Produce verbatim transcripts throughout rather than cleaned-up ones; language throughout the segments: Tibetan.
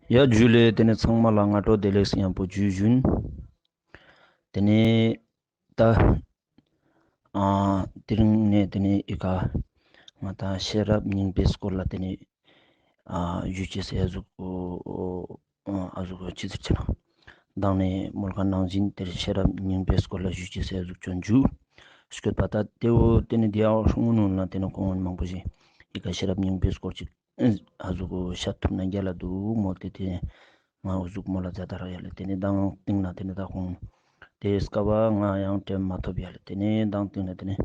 ཡ་ཇུ་ལེ། དེ་ནས་ཚང་མ་ལ་སྔ་དྲོ་བདེ་ལེགས་ཡང་པོ་ཇུ་ཞུན། དེ་ནས་ད་ཨ་དེ་རིང་ནས་དེ་ནས་ཨི་ཀ་ང་ད་ཤེས་རབ་སྙིང་པོའི་སྐོར་ལ་དེ་ནས་ཨ་ཞུ་ཅེས་ཟེར་ཨ་ཟུག་ཨ་ཟུག་ཅི་ཟེར་ཆེ་ན། མདང་ནས་མོལ་ཁ་ནང་བཞིན་དེར་ཤེས་རབ་སྙིང་པོའི་སྐོར་ལ་ཞུ་ཅེས་ཟེར་ཨ་ཟུག་ཅོན་ཇུ། སྐྱོད་པ་ད་དེ་བོ་དེ་ནས་དེ་ཡང་ཧྲུང་ངུ་ནུ་ལ་དེ་ནས་གོང་མང་པོ་ཞིག་ཨི་ཀ་ཤེས་རབ་སྙིང་པོའི་སྐོར་ཅིག་ཨ་ཟུག་གོ་ཤ་ཐུབ་ན་རྒྱ་ལ་འདུག་མོ་དེ་དེ་ང་འུ་ཟུག་མོ་ལ་མཛའ་དར་ཡ་ལེ། དེ་ནས་མདང་སྟེང་ན་དེ་ནས་ད་ཁོང་དེ་སྐབས་ང་ཡང་དྲན་མ་ཐུབ་ཡ་ལེ། དེ་ནས་མདང་སྟེང་ན་དེ་ནས་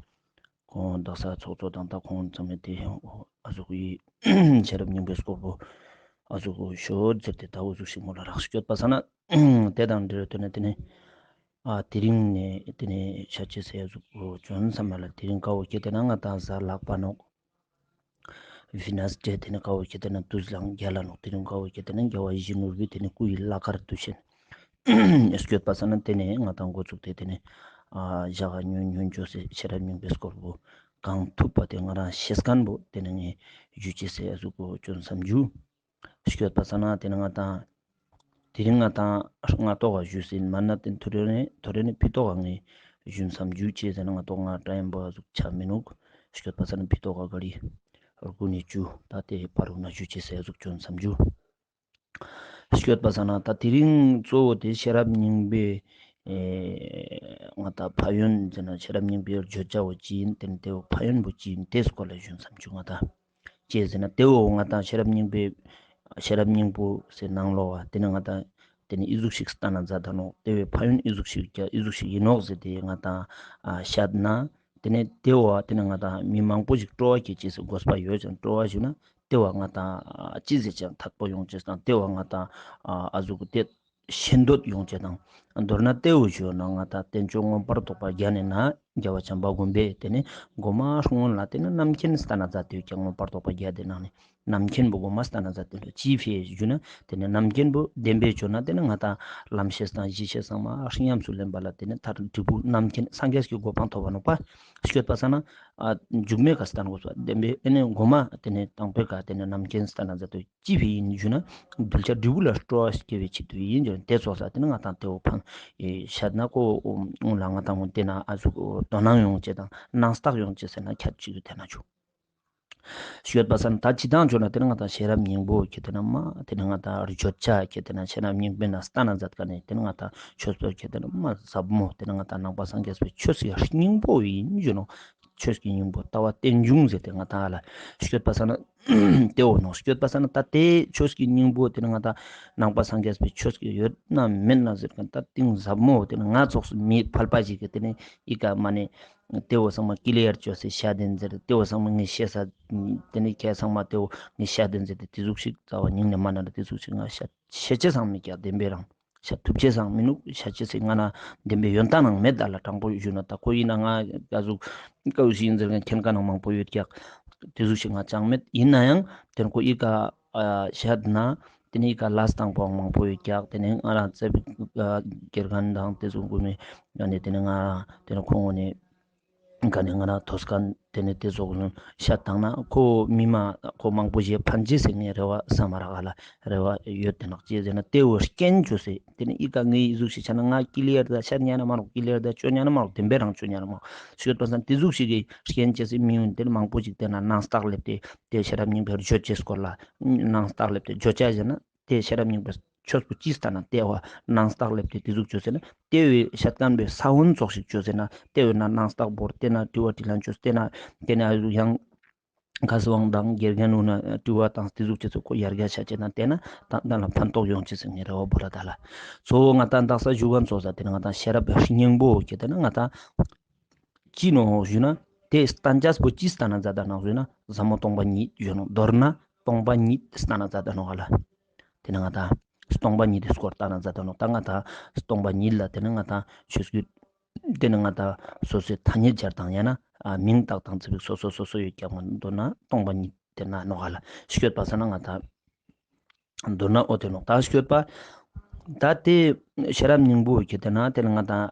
ཁོང་དག་ས་ཚོགས་གཙོ་དང་ད་ཁོང་ཚང་མས་དེ་ཨ་ཟུག་གི་ཤེས་རབ་སྙིང་པོའི་སྐོར་པོ་ཨ་ཟུག་གོ་ཤོད་ཟེར་ཏེ་ད་འུ་ཟུག་ཞིག་མོ་ལ་རག་སྐྱོད་པ་ས་ན་དེ་དང་འབྲེལ་དེ་ནས་དེ་ནས་ཨ་དེ་རིང་ནས་དེ་ནས་ཤ་ཆེ་ཟེར་ཨ་ཟུག་གོ་བྱོན་ས་མ་ལ་དེ་རིང་ཀ་བོ་ཁྱེད་དེ་ན་ང་དང་གཟའ་ལྷག་པ་ནོག་ཝི་ནས་ཌེ་དེ་ནས་ཀ་བོ་ཁྱེད་དེ་ན་དུས་ལང་རྒྱ་ལ་ནོག་དེ་རིང་ཀ་བོ་ཁྱེད་དེ་ན་རྒྱལ་བ་ཡིད་བཞིན་ནོར་བུའི་དེ་ནས་སྐུ་ཡི་བླ་མཁར་དུ་ཕྱིན། སྐྱོད་པ་ས་ན་དེ་ནས་ང་དང་འགོ་བཙུགས་ཏེ་དེ་ནས་ཨ་ཞག་ག་ཉོན་ཉོན་ཅོ་སེ་ཤེས་རབ་སྙིང་པོའི་སྐོར་བོ་གང་ཐུབ་པ་དེ་ང་རང་ཤེས་མཁན་བོ་དེ་ནས་ངས་ཞུ་ཅེས་ཟེར་ཨ་ཟུག་གོ་བྱོན་བསམ་རྒྱུ། སྐྱོད་པ་ས་ན་དེ་ནས་ང་དང་དེ་རིང་ང་དང་སྔ་ཏོག་ག་ཞུས་ཟིན་མ་ན་དེ་ཐོ་རེ་ནས་ཐོ་རེ་ནས་ཕི་ཏོག་ག་ངས་ཞུན་བསམ་རྒྱུ་ཅེས་ཟེར་ན་ང་ཏོག་ང་ཏྲ་ཡན་པོ་ཨ་ཟུག་ཆ་མི་ནུག་སྐྱོད་པ་ས་ན་ཕི་ཏོག་ག་ག་རི་རུ་ནས་ཅུ་ད་དེ་ཕ་རུ་ན་ཞུ་ཅེས་ཟེར་ཨ་ཟུག་བྱོན་བསམ་རྒྱུ། སྐྱོད་པ་ས་ན་ད་དེ་རིང་གཙོ་བོ་དེ་ཤེས་རབ་སྙིང་པོའི་ཨེ་ང་ད་ཕ་ཡོན་ཟེར་ན་ཤེས་རབ་སྙིང་པོའི་བརྗོད་བྱ་བོ་ཅི་ཡིན་དེ་ནི་དེ་བོ་ཕ་ཡོན་བོ་ཅི་ཡིན་དེ་སྐོར་ལ་ཞུན་བསམ་རྒྱུ་ང་ད། ཅེས་ཟེར་ན་དེ་བོ་ང་ད་ཤེས་རབ་སྙིང་པོའི་ཤེས་རབ་སྙིང་པོ་ཟེར་ནང་ལོགས་བ་དེ་ནི་ང་ད་དེ་ནི་ཨི་ཟུག་ཤིག་སྟ་ན་མཛད་ད་ནོག་དེ་བོའི་ཕ་ཡོན་ཨི་ཟུག་ཤིག་ཀྱ་ཨི་ཟུག་ཤིག་ཡིན་ནོག་ཟེར་དེ་ང་ད་ཨ་བཤད་ན། དེ་ནས་དེ་བ་དེ་ནས་ང་དང་མི་མང་པོ་ཞིག་སྤྲོ་བ་སྐྱེ་ཅེས་སུ་དགོས་པ་ཡོད་ཅིང་སྤྲོ་བ་ཞུ་ན་དེ་བ་ང་དང་ཅི་ཟེར་ཅིང་ཐག་པོ་ཡོང་ཅེས་དང་དེ་བ་ང་དང་ཨ་ཟུག་དེ་ཤེས་འདོད་ཡོང་ཅེས་དང་མདོར་ན་དེ་བོ་ཞུ་ན་ང་དང་བསྟན་བཅོས་མངོན་པར་རྫོགས་པ་རྒྱ་ནས་ན་རྒྱལ་བ་བྱམས་པ་མགོན་པོས་དེ་ནས་མགོ་མ་སྔོན་ལ་དེ་ནས་རྣམ་མཁྱེན་སྟ་ན་མཛད་དེ་ཀྱང་མངོན་པར་རྫོགས་པ་རྒྱ་དེ་ནང་ནས། རྣམ་མཁྱེན་པོ་གོ་མ་སྟ་ན་ཛ་དེ་འདྲ་ཅི་ཕི་ཞུ་ན་དེ་ནས་རྣམ་མཁྱེན་པོ་བདེན་པའི་ཆོས་ན་དེ་ནས་ང་དང་ལམ་ཤེས་དང་གཞི་ཤེས་ཚང་མ་ཧྲིང་ཡམས་སུ་ལེན་པ་ལ་དེ་ནས་མཐར་འབྲས་བུ་རྣམ་མཁྱེན་སངས་རྒྱས་ཀྱི་གོ་འཕང་ཐོབ་པ་ནོག་པ། སྐྱོད་པ་ས་ན་ཨ་འཇུག་མེད་ཀ་སྟན་དགོས་པ་བདེན་པའི་ཨེ་ནས་གོ་མ་དེ་ནས་དང་པོའི་ཀ་དེ་ནས་རྣམ་མཁྱེན་སྟ་ན་ཛ་དོ་ཅི་ཕི་ཡིན་ཞུ་ན་གདུལ་བྱ་འབྲས་བུ་ལ་སྤྲོ་བ་སྐྱེ་བའི་ཆེད་དུ་ཡིན་ཞུ་ན་དེ་ཚོགས་ས་དེ་ནས་ང་དང་དེ་འོ་ཕན་ཤད་ན་ཀོ་འོང་ལ་ང་དང་འོང་དེ་ན་ཨ་ཟུག་དོ་སྣང་ཡོང་ཅེས་དང་སྣང་རྟགས་ཡོང་ཅེས་ཟེར་ན་ཁྱད་ཅིག་དེ་ན་ཆུ། ཤོད་པ་ས་ན་ད་ཅི་དང་བྱོས་ན་དེ་ནི་ང་དང་ཤེས་རབ་སྙིང་པོ་ཁྱེད་དེ་ན་མ་དེ་ནི་ང་དང་བརྗོད་བྱ་ཁྱེད་དེ་ན་ཤེས་རབ་སྙིང་པོའི་ནང་སྟ་ན་མཛད་ཀ་ནས་དེ་ནི་ང་དང་ཆོས་པོ་ཁྱེད་དེ་ན་མ་ཟབ་མོ་དེ་ནི་ང་དང་ནང་པ་སངས་རྒྱས་པའི་ཆོས་ཀྱི་སྙིང་པོ་ཡིན་ཞུ་ནོ། ཆོས་ཀྱི་སྙིང་པོ་ལྟ་བ་རྟེན་འབྱུང་ཟེར་ཏེ་ང་དང་ལ་ཤོད་པ་ས་ན་དེ་འོ་ནོ། ཤོད་པ་ས་ན་ད་དེ་ཆོས་ཀྱི་སྙིང་པོ་དེ་ནི་ང་དང་ནང་པ་སངས་རྒྱས་པའི་ཆོས་ཀྱི་ཡོད་ན་མེད་ན་ཟེར་ཀ་ད་གཏིང་ཟབ་མོ་དེ་ནི་ང་ཚོགས་སུ་མི་ཕལ་པ་ཞིག་གི་དེ་ནི་ཨི་ཀ་མ་ནི། དེ་བོ་ཚང་མ་ཀི་ལི་ཡར་བཅོས་སེ་བཤད་དེ་མཛད། དེ་བོ་ཚང་མ་ངས་བཤད་ས། དེ་ནས་ཁྱེད་ཚང་མ་དེ་བོ་ངས་བཤད་དེ་མཛད་དེ་དེ་ཟུག་ཤིག་རྩ་བ་ཉིད་ནས་མ་ན་ར་དེ་ཟུག་ཤིག་ང་བཤད་བཤད་ཅེས་ཚང་མི་ཀྱག་བདེན་པའི་རང་བཤད་ཐུབ་ཅེས་ཚང་མི་ནུག་བཤད་ཅེས་ཚིག་ང་ན་བདེན་པའི་ཡོན་ཏན་ནང་མེད་ད་ལ་དྲང་པོ་ཞུས་ན་ད་ཁོ་ཡིན་ན་ང་ག་ཟུག་ག་ཟུག་ཤིག་ཡིན་ཟེར་མཁན་མཁྱེན་མཁན་ནང་མང་པོ་ཡོད་ཀྱག་དེ་ཟུག་ཤིག་ང་ཅང་མེད་ཡིན་ན་ཡང་དེ་ཁོ་ཡི་ག་བཤད་ན། དེ་ནས་ཀ་ལས་དང་པོ་མང་པོ་ཡོད་ཀྱག་དེ་ནས་ང་རང་བཙད་པའི་དགེ་རྒན་དང་དེ་ཚོ་དགོས་མེད་ཡང་ནས་དེ་ནས་ང་རང་དེ་ནས་ཁོང་ངོ་ནས་ག་ནས་ང་རང་ཐོས་མཁན་དེ་ནས་དེ་ཚོ་གུན་བཤད་བཏང་ན་ཁོ་མི་མ་ཁོ་མང་པོ་ཞིག་ཕན་ཅེས་ཟེར་ངས་རེ་བ་བསམ་མ་རག་ག་ལ་རེ་བ་ཡོད་དེ་ནག་ཅེས་ཟེར་ན་དེ་འོ་རྐྱེན་བཅོས་ཟེར་དེ་ནས་ཨི་ཀ་ངའི་གཟུགས་ཤིག་ཆ་ན་ང་ཀི་ལི་ཡར་ད་བཤད་ཉན་ན་མ་རོག་ཀི་ལི་ཡར་ད་བཅོ་ཉན་ན་མ་རོག་བདེན་པའི་རང་བཅོ་ཉན་ན་མ་རོག་ཤོད་པ་སང་དེ་གཟུགས་ཤིག་གི་རྐྱེན་བཅོས་ཟེར་མི་ཡོང་དེ་ནས་མང་པོ་ཞིག་དེ་ན་ནང་རྟགས་སླེབས་ཏེ། དེ་ཤེས་རབ་སྙིང་པོའི་བརྗོད་བྱའི་སྐོར་ལ་སྣང་རྟགས་སླེབས་ཏེ་བརྗོད་བྱ་ཟེར་ན་དེ་ཤེས་རབ་སྙིང་པོའི་ཆོས་པོ་ཅི་ལྟ་ན་དེ་བ་སྣང་རྟགས་སླེབས་ཏེ་དེ་ཟུག་བརྗོད་ཟེར་ན་དེ་བའི་བཤད་མཁན་པའི་ས་བོན་ཙོགས་ཤིག་བརྗོད་ཟེར་ན་དེ་བས་ན་སྣང་རྟགས་བོར་དེ་ན་དྲི་བ་དྲིས་ལན་བརྗོད་དེ་ན་དེ་ན་ཡང་ག་སི་དབང་དང་དགེ་རྒན་འུ་ན་དྲི་བ་དང་དེ་ཟུག་བྱེད་ཚུལ་ཁོ་ཡར་རྒྱས་ཆ་བྱེད་ན་དེ་ན་ད་ད་ལ་ཕན་ཐོགས་ཡོང་ཆེད་ཟེར་ངེས་རེ་བ་བོ་ལ་ད་ལ་གཙོ་བོ་ང་ད་འདག་ས་བཞུགས་མཁན་ཚོ་ས་དེ་ན་ང་ད་ཤེས་རབ་སྙིང་པོ་ཁྱེད་དེ་ན་ང་ད། ཅི་ནོ་ཞུ་ན། དེ་སྟན་ཅས་པོ་ཅི་སྟན་ན་མཛད་ད་ནོ་ཞུ་ན་ཟབ་མོ་སྟོང་པ་ཉིད་ཞུ་ནོ། མདོར་ན་སྟོང་པ་ཉིད་སྟན་ན་མཛད་ད་ནོ་ག་ལ། དེ་ནི་ང་ད་སྟོང་པ་ཉིད་དེ་སྐོར་སྟན་ན་མཛད་ད་ནོ། ད་ང་ད་སྟོང་པ་ཉིད་ལ་དེ་ནི་ང་ད་ཆོས་སྐུ། དེ་ནི་ང་ད་སོ་སོའི་ཐ་སྙད་སྦྱར་དང་ཡང་ན་མིང་བཏགས་དང་ཚིག་སོ་སོ་སོ་སོ་ཡོད་ཀྱང་མདོར་ན་སྟོང་པ་ཉིད་དེ་ན་ནོ་ག་ལ་ཤོད་པ་ས་ན་ང་ད། མདོར་ན་ཨོ་དེ་ནོ་ད་ཤོད་པ། ད་དེ་ཤེས་རབ་སྙིང་པོ་ཁྱེད་དེ་ན་དེ་ལ་ང་དང་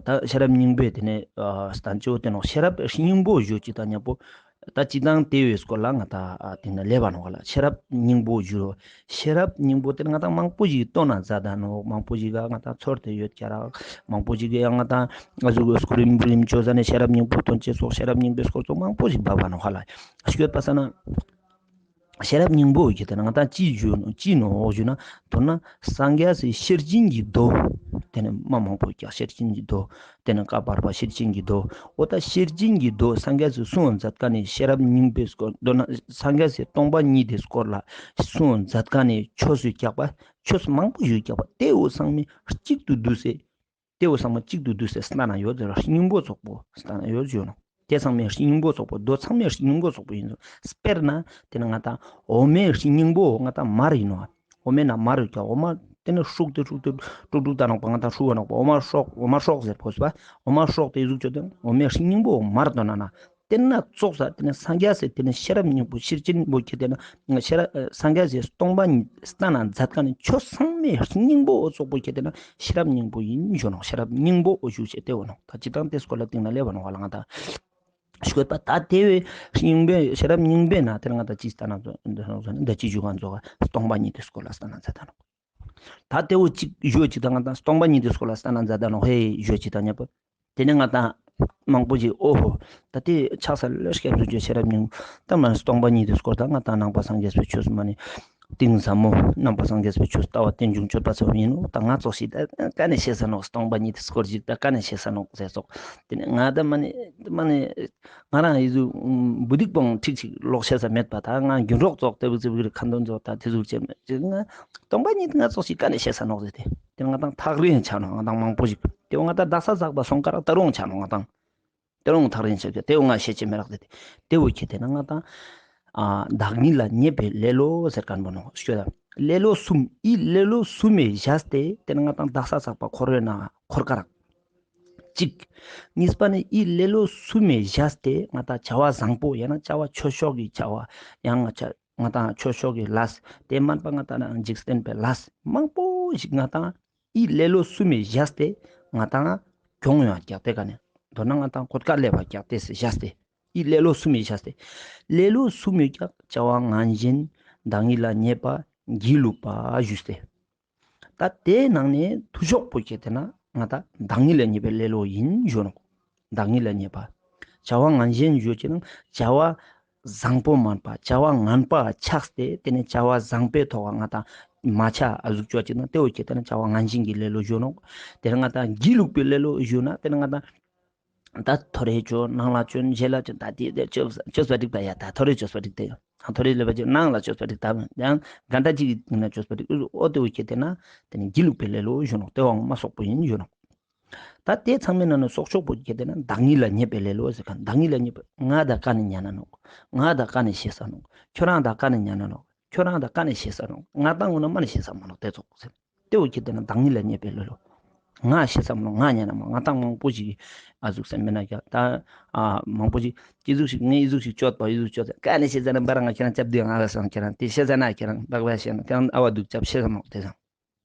ད་ཤེས་རབ་སྙིང་པོའི་དེ་ནས་སྟན་ཅི་ཨོ་དེ་ནོ་ཤེས་རབ་སྙིང་པོ་བརྗོད་ཅི་ད་མཉམ་པོ་ ད་སྤྱིར་བཏང་དེ་བའི་སྐོར་ལ་ང་ད་དེ་ན་ལས་པ་ནོ་ག་ལ། ཤེས་རབ་སྙིང་པོ་བསྒྱུར། ཤེས་རབ་སྙིང་པོ་དེ་ང་ད་མང་པོ་ཞིག་བཏོན་ན་མཛད་ད་ནོ། མང་པོ་ཞིག་ག་ང་ད་ཚོར་དེ་ཡོད་ཀྱ་ར། མང་པོ་ཞིག་གི་ཡང་ང་ད་ང་ཟུག་གི་སྐུ་རིམ་བུ་རིམ་བཅོ་ས་ནས་ཤེས་རབ་སྙིང་པོ་བཏོན་ཅེས་སོགས་ཤེས་རབ་སྙིང་པོའི་སྐོར་ཚོ་མང་པོ་ཞིག་བབས་པ་ནོ་ག་ལ། ཤོད་པ་ས་ན། ཤེས་རབ་སྙིང་པོ་ཡི་གེ་དེ་ན་ང་ད་ཅི་བརྗོད་ནོ་ཅི་ནོ་འོག་ཞུ་ན། མདོར་ན་སངས་རྒྱས་སི་ཤེར་ཕྱིན་གྱི་མདོ། དེ་ནི་མ་མང་པོ་ཀྱང་ཤེར་ཕྱིན་གྱི་མདོ། དེ་ནི་བཀའ་བར་པ་ཤེར་ཕྱིན་གྱི་མདོ། འོ་ད་ཤེར་ཕྱིན་གྱི་མདོ་སངས་རྒྱས་སི་གསུང་མཛད་ཀ་ནས་ཤེས་རབ་སྙིང་པོའི་སྐོར། མདོར་ན་སངས་རྒྱས་སི་སྟོང་པ་ཉིད་དེ་སྐོར་ལ་གསུང་མཛད་ཀ་ནས་ཆོས་སུ་རྒྱག་པ། ཆོས་མང་པོ་ཞིག་རྒྱག་པ་དེ་འོ་ཚང་མས་གཅིག་ཏུ་བསྡུས་སེ། དེ་འོ་ཚང་མ་གཅིག་ཏུ་བསྡུས་སེ་སྟན་ན་ཡོད་ཟེར་བ། སྙིང་པོ་ཙོགས་པོ་སྟན་ན་ཡོད་ཟེར་ནོ། དེ་ཚང་མའི་སྙིང་པོ་ཙོགས་པོ། མདོ་ཚང་མའི་སྙིང་པོ་ཙོགས་པོ་ཡིན་ནོ། དཔེར་ན་དེ་ནི་ང་ད་འོ་མའི་སྙིང་པོ་ང་ད་མར་ཡིན་ནོ། འོ་མའི་ནང་མར་ཡོད་ཀྱང་འོ་མ་དེ་ནི་ཧྲུག་དེ་ཧྲུག་དེ་ཀྲུག་ཀྲུག་ད་ནོག་པ། ང་ད་ཧྲུག་བ་ནོག་པ། འོ་མ་ཧྲོག་འོ་མ་ཧྲོག་ཟེར་ཕོ་སི་པ། འོ་མ་ཧྲོག་དེ་ཟུག་ཅོ་དེ་འོ་མའི་སྙིང་པོ་མར་དོ་ན་ན། དེ་ན་ཙོགས་ས་དེ་ནི་སངས་རྒྱས་སི་དེ་ནི་ཤེས་རབ་སྙིང་པོ་ཤེར་ཕྱིན་པོ་ཁྱེར་དེ་ན་ཤེས་རབ་སངས་རྒྱས་སི་སྟོང་པ་ཉིད་སྟན་ན་མཛད་ཀ་ནས་ཆོས་ཚང་མའི་སྙིང་པོ་འོ་ཙོགས་པོ་ཁྱེར་དེ་ན་ཤེས་རབ་སྙིང་པོ་ཡིན་ཞུ་ནོ། ཤེས་རབ་སྙིང་པོ་འོ་ཞུ་ཆེ་དེ་འོ་ནོ། ད་ཅི་དང་དེ་སྐོར་ལ་སྟེང་ན་ལས་པ་ནོ་ག་ལ་ང་ད་ཤོད་པ། ད་དེ་བའི་སྙིང་པོའི་ཤེས་རབ་སྙིང་པོའི་ནང་དེ་ང་ད་ཅི་སྟན་ན་ད་ཅི་ཞུ་ག་ཚོ་ག་སྟོང་པ་ཉིད་དེ་སྐོར་ལ་སྟན་ན་མཛད་ད་ནོ། ད་དེ་འོ་གཅིག་ཞུ་ཅིག་དང་ང་ད་སྟོང་པ་ཉིད་དེ་སྐོར་ལ་སྟན་ན་མཛད་ད་ནོ་ཧེ་ཞུ་ཅིག་དང་ཉབ་པོ། དེ་ནས་ང་ད་མང་པོ་ཞིག་ཨོ་ཧོ། ད་དེ་ཕྱག་ས་ལ་སྐྱབས་སུ་མཆི་ཤེས་རབ་སྙིང་པོ། ད་མ་སྟོང་པ་ཉིད་དེ་སྐོར་ད་ང་ད་ནང་པ་སངས་རྒྱས་པའི་ཆོས་སུ་མ་ནི་གཏིང་ཟབ་མོ་ནང་པ་སངས་རྒྱས་པའི་ཆོས་ལྟ་བ་རྟེན་འབྱུང་སྤྱོད་པ་ཚོ་ཡིན་ནོ། ད་ང་ཙོགས་ཤིག་ད་ཀ་ནས་ཤེས་ས་ནོ། སྟོང་པ་ཉིད་དེ་སྐོར་ཞིག་ད་ཀ་ནས་ཤེས་ས་ནོ་ཟེར་ཙོགས། དེ་ནས་ང་ད་མ་ནི་མ་ནི་ང་རང་ཡི་ཟུ་བུ་དིག་པོང་ཁྲིག་ཅིག་ལོག་ཤེས་ས་མེད་པ། ད་ང་རྒྱུན་རོགས་ཙོགས་ལྟ་བུ་ཙི་བུ་རི་ཁ་འདོན་ཙོགས་ད་དེ་ཟུག་བྱེད་མེད་ཅིག་ང་སྟོང་པ་ཉིད་ང་ཙོགས་ཤིག་ཀ་ནས་ཤེས་ས་ནོག་ཟེར་ཏེ། དེ་ང་དང་ཐག་རིང་ཆ་ནོག། ང་དང་མང་པོ་ཞིག་དེ་ང་དང་དག་ས་ཟག་པ་སོང་ཀ་རག་ད་རུང་ཆ་ནོག། ང་དང་དེ་རུང་ཐག་རིང་ཆ་གི་དེ་ང་ཤེས་ཅི་མེད་རག་ཟེར་ཏེ། དེ་འོ་ཁྱེད་དེ་ན་ང་དང་ཨ་བདག་ཉིད་ལ་མཉེས་པའི་ལེ་ལོ་ཟེར་མཁན་པོ་ནོག་ཤོད་ད། ལེ་ལོ་གསུམ་ཨི་ལེ་ལོ་གསུམ་མེ་བཞག་སྟེ་དེ་ན་ང་དང་དག་ས་ཟག་པ་འཁོར་བའི་ནང་འཁོར་ཀ་རག། གཅིག། གཉིས་པ་ནི་ཨི་ལེ་ལོ་གསུམ་མེ་བཞག་སྟེ་ང་དང་བྱ་བ་བཟང་པོ་ཡང་ན་བྱ་བ་ཆོས་ཕྱོགས་ཀྱི་བྱ་བ་ཡང་ང་ཆ་ང་དང་ཆོས་ཕྱོགས་ཀྱི་ལས་དེ་མན་པ་ང་དང་ན་འཇིག་རྟེན་པའི་ལས་མང་པོ་ཞིག་ང་དང་ཨི་ལེ་ལོ་གསུམ་མེ་བཞག་སྟེ་ང་དང་གྱོང་ཡང་རྒྱག་སྟེ་ག་ནས་མདོར་ན་ང་དང་གོད་ཀ་ལེབ་བ་རྒྱག་སྟེ་སེ་བཞག་སྟེ་ཨི་ལེ་ལོ་གསུམ་མེ་བཞག་སྟེ། ལེ་ལོ་གསུམ་མེ་རྒྱག་བྱ་བ་ངན་ཞེན་བདག་ཉིད་ལ་མཉེས་པ་སྒྱིད་ལུག་པ་ཞུས་ཏེ། ད་དེའི་ནང་ནས་ཐུ་ཤོག་པོ་ཁྱེད་དེ་ན་ང་ད་བདག་ཉིད་ལ་མཉེས་པའི་ལེ་ལོ་ཡིན་ཞུ་ནོག། བདག་ཉིད་ལ་མཉེས་པ། བྱ་བ་ངན་ཞེན་ཞུ་ཅེ་ན་བྱ་བ་བཟང་པོ་མན་པ་བྱ་བ་ངན་པ་ཆགས་ཏེ་དེ་ནས་བྱ་བ་བཟང་པོའི་ཐོག་ང་ད་མ་ཆ་ཨ་ཟུག་ཅོ་ཅེ་ན་དེ་འོ་ཁྱེད་དེ་ན་བྱ་བ་ངན་ཞེན་གྱི་ལེ་ལོ་ཞུ་ནོག། དེ་ནས་ང་ད་སྒྱིད་ལུག་པའི་ལེ་ལོ་ཞུ་ན་དེ་ནས་ང་ད་ད་ཐོ་རེ་ཅོ་ནང་ལ་ཅོ་རྗེས་ལ་ཅོ་ད་དེ་དེ་ཅོས་ཅོས་པ་འགྲིག་ད་ཡ། ད་ཐོ་རེ་ཅོས་པ་འགྲིག་ད་ཡ། ཐོ་རེ་ལེ་བ་ཅོ་ནང་ལ་ཅོས་པ་འགྲིག་ད་ཡང་ག་འདྲ་ཅིག་ན་ཅོས་པ་འགྲིག་ཨོ་དེ་འོ་ཁྱེད་དེ་ན་དེ་ནི་སྒྱིད་ལུག་པའི་ལེ་ལོ་ཞུ་ནོག། དེ་བའང་མ་སོག་པོ་ཡིན་ཞུ་ནོག། ད་དེ་ཚང་མའི་ནང་ནས་སོག་ཆོག་པོ་ཁྱེད་དེ་ན་བདག་ཉིད་ལ་མཉེས་པའི་ལེ་ལོ་ཟེར་མཁན། བདག་ཉིད་ལ་མཉེས་པ་ང་ད་ཀ་ནས་ཉན་ན་ནོག། ང་ད་ཀ་ནས་ཤེས་ས་ནོག། ཁྱོད་རང་ད་ཀ་ནས་ཉན་ན་ནོག། ཁྱོད་རང་ད་ཀ་ནས་ཤེས་ས་ནོག། ང་ད་ངོ་ན་མ་ནས་ཤེས་ས་མ་ནོག་དེ་ཙོག་ཟེར། དེ་འོ་ཁྱེད་དེ་ན་བདག་ཉིད་ལ་མཉེས་པའི་ལེ་ལོ། ང་ཤེས་ས་མ་ནོག། ང་ཉན་ན་མ་ནོག། ང་ད་མང་པོ་ཞིག་ཨ་ཟུག་སེམས་མེད་ན་ཀྱང་ད་ཨ་མང་པོ་ཞིག་ཅི་ཟུག་ཞིག་ངས་ཨི་ཟུག་ཞིག་ཅོད་པ་ཨི་ཟུག་ཅོད་ཀ་ནས་ཤེས་ས་ན་བ་རང་ང་ཁྱེད་རང་ཅབ་དུས་ང་ལ་སང་ཁྱེད་རང་དེ་ཤེས་ས་ན་ཁྱེད་རང་བག་བ་ཤེས་ན་ཁྱེད་རང་ཨ་བ་འདུག་ཅབ་ཤེས་ས་མ་ནོག་དེ་སང་།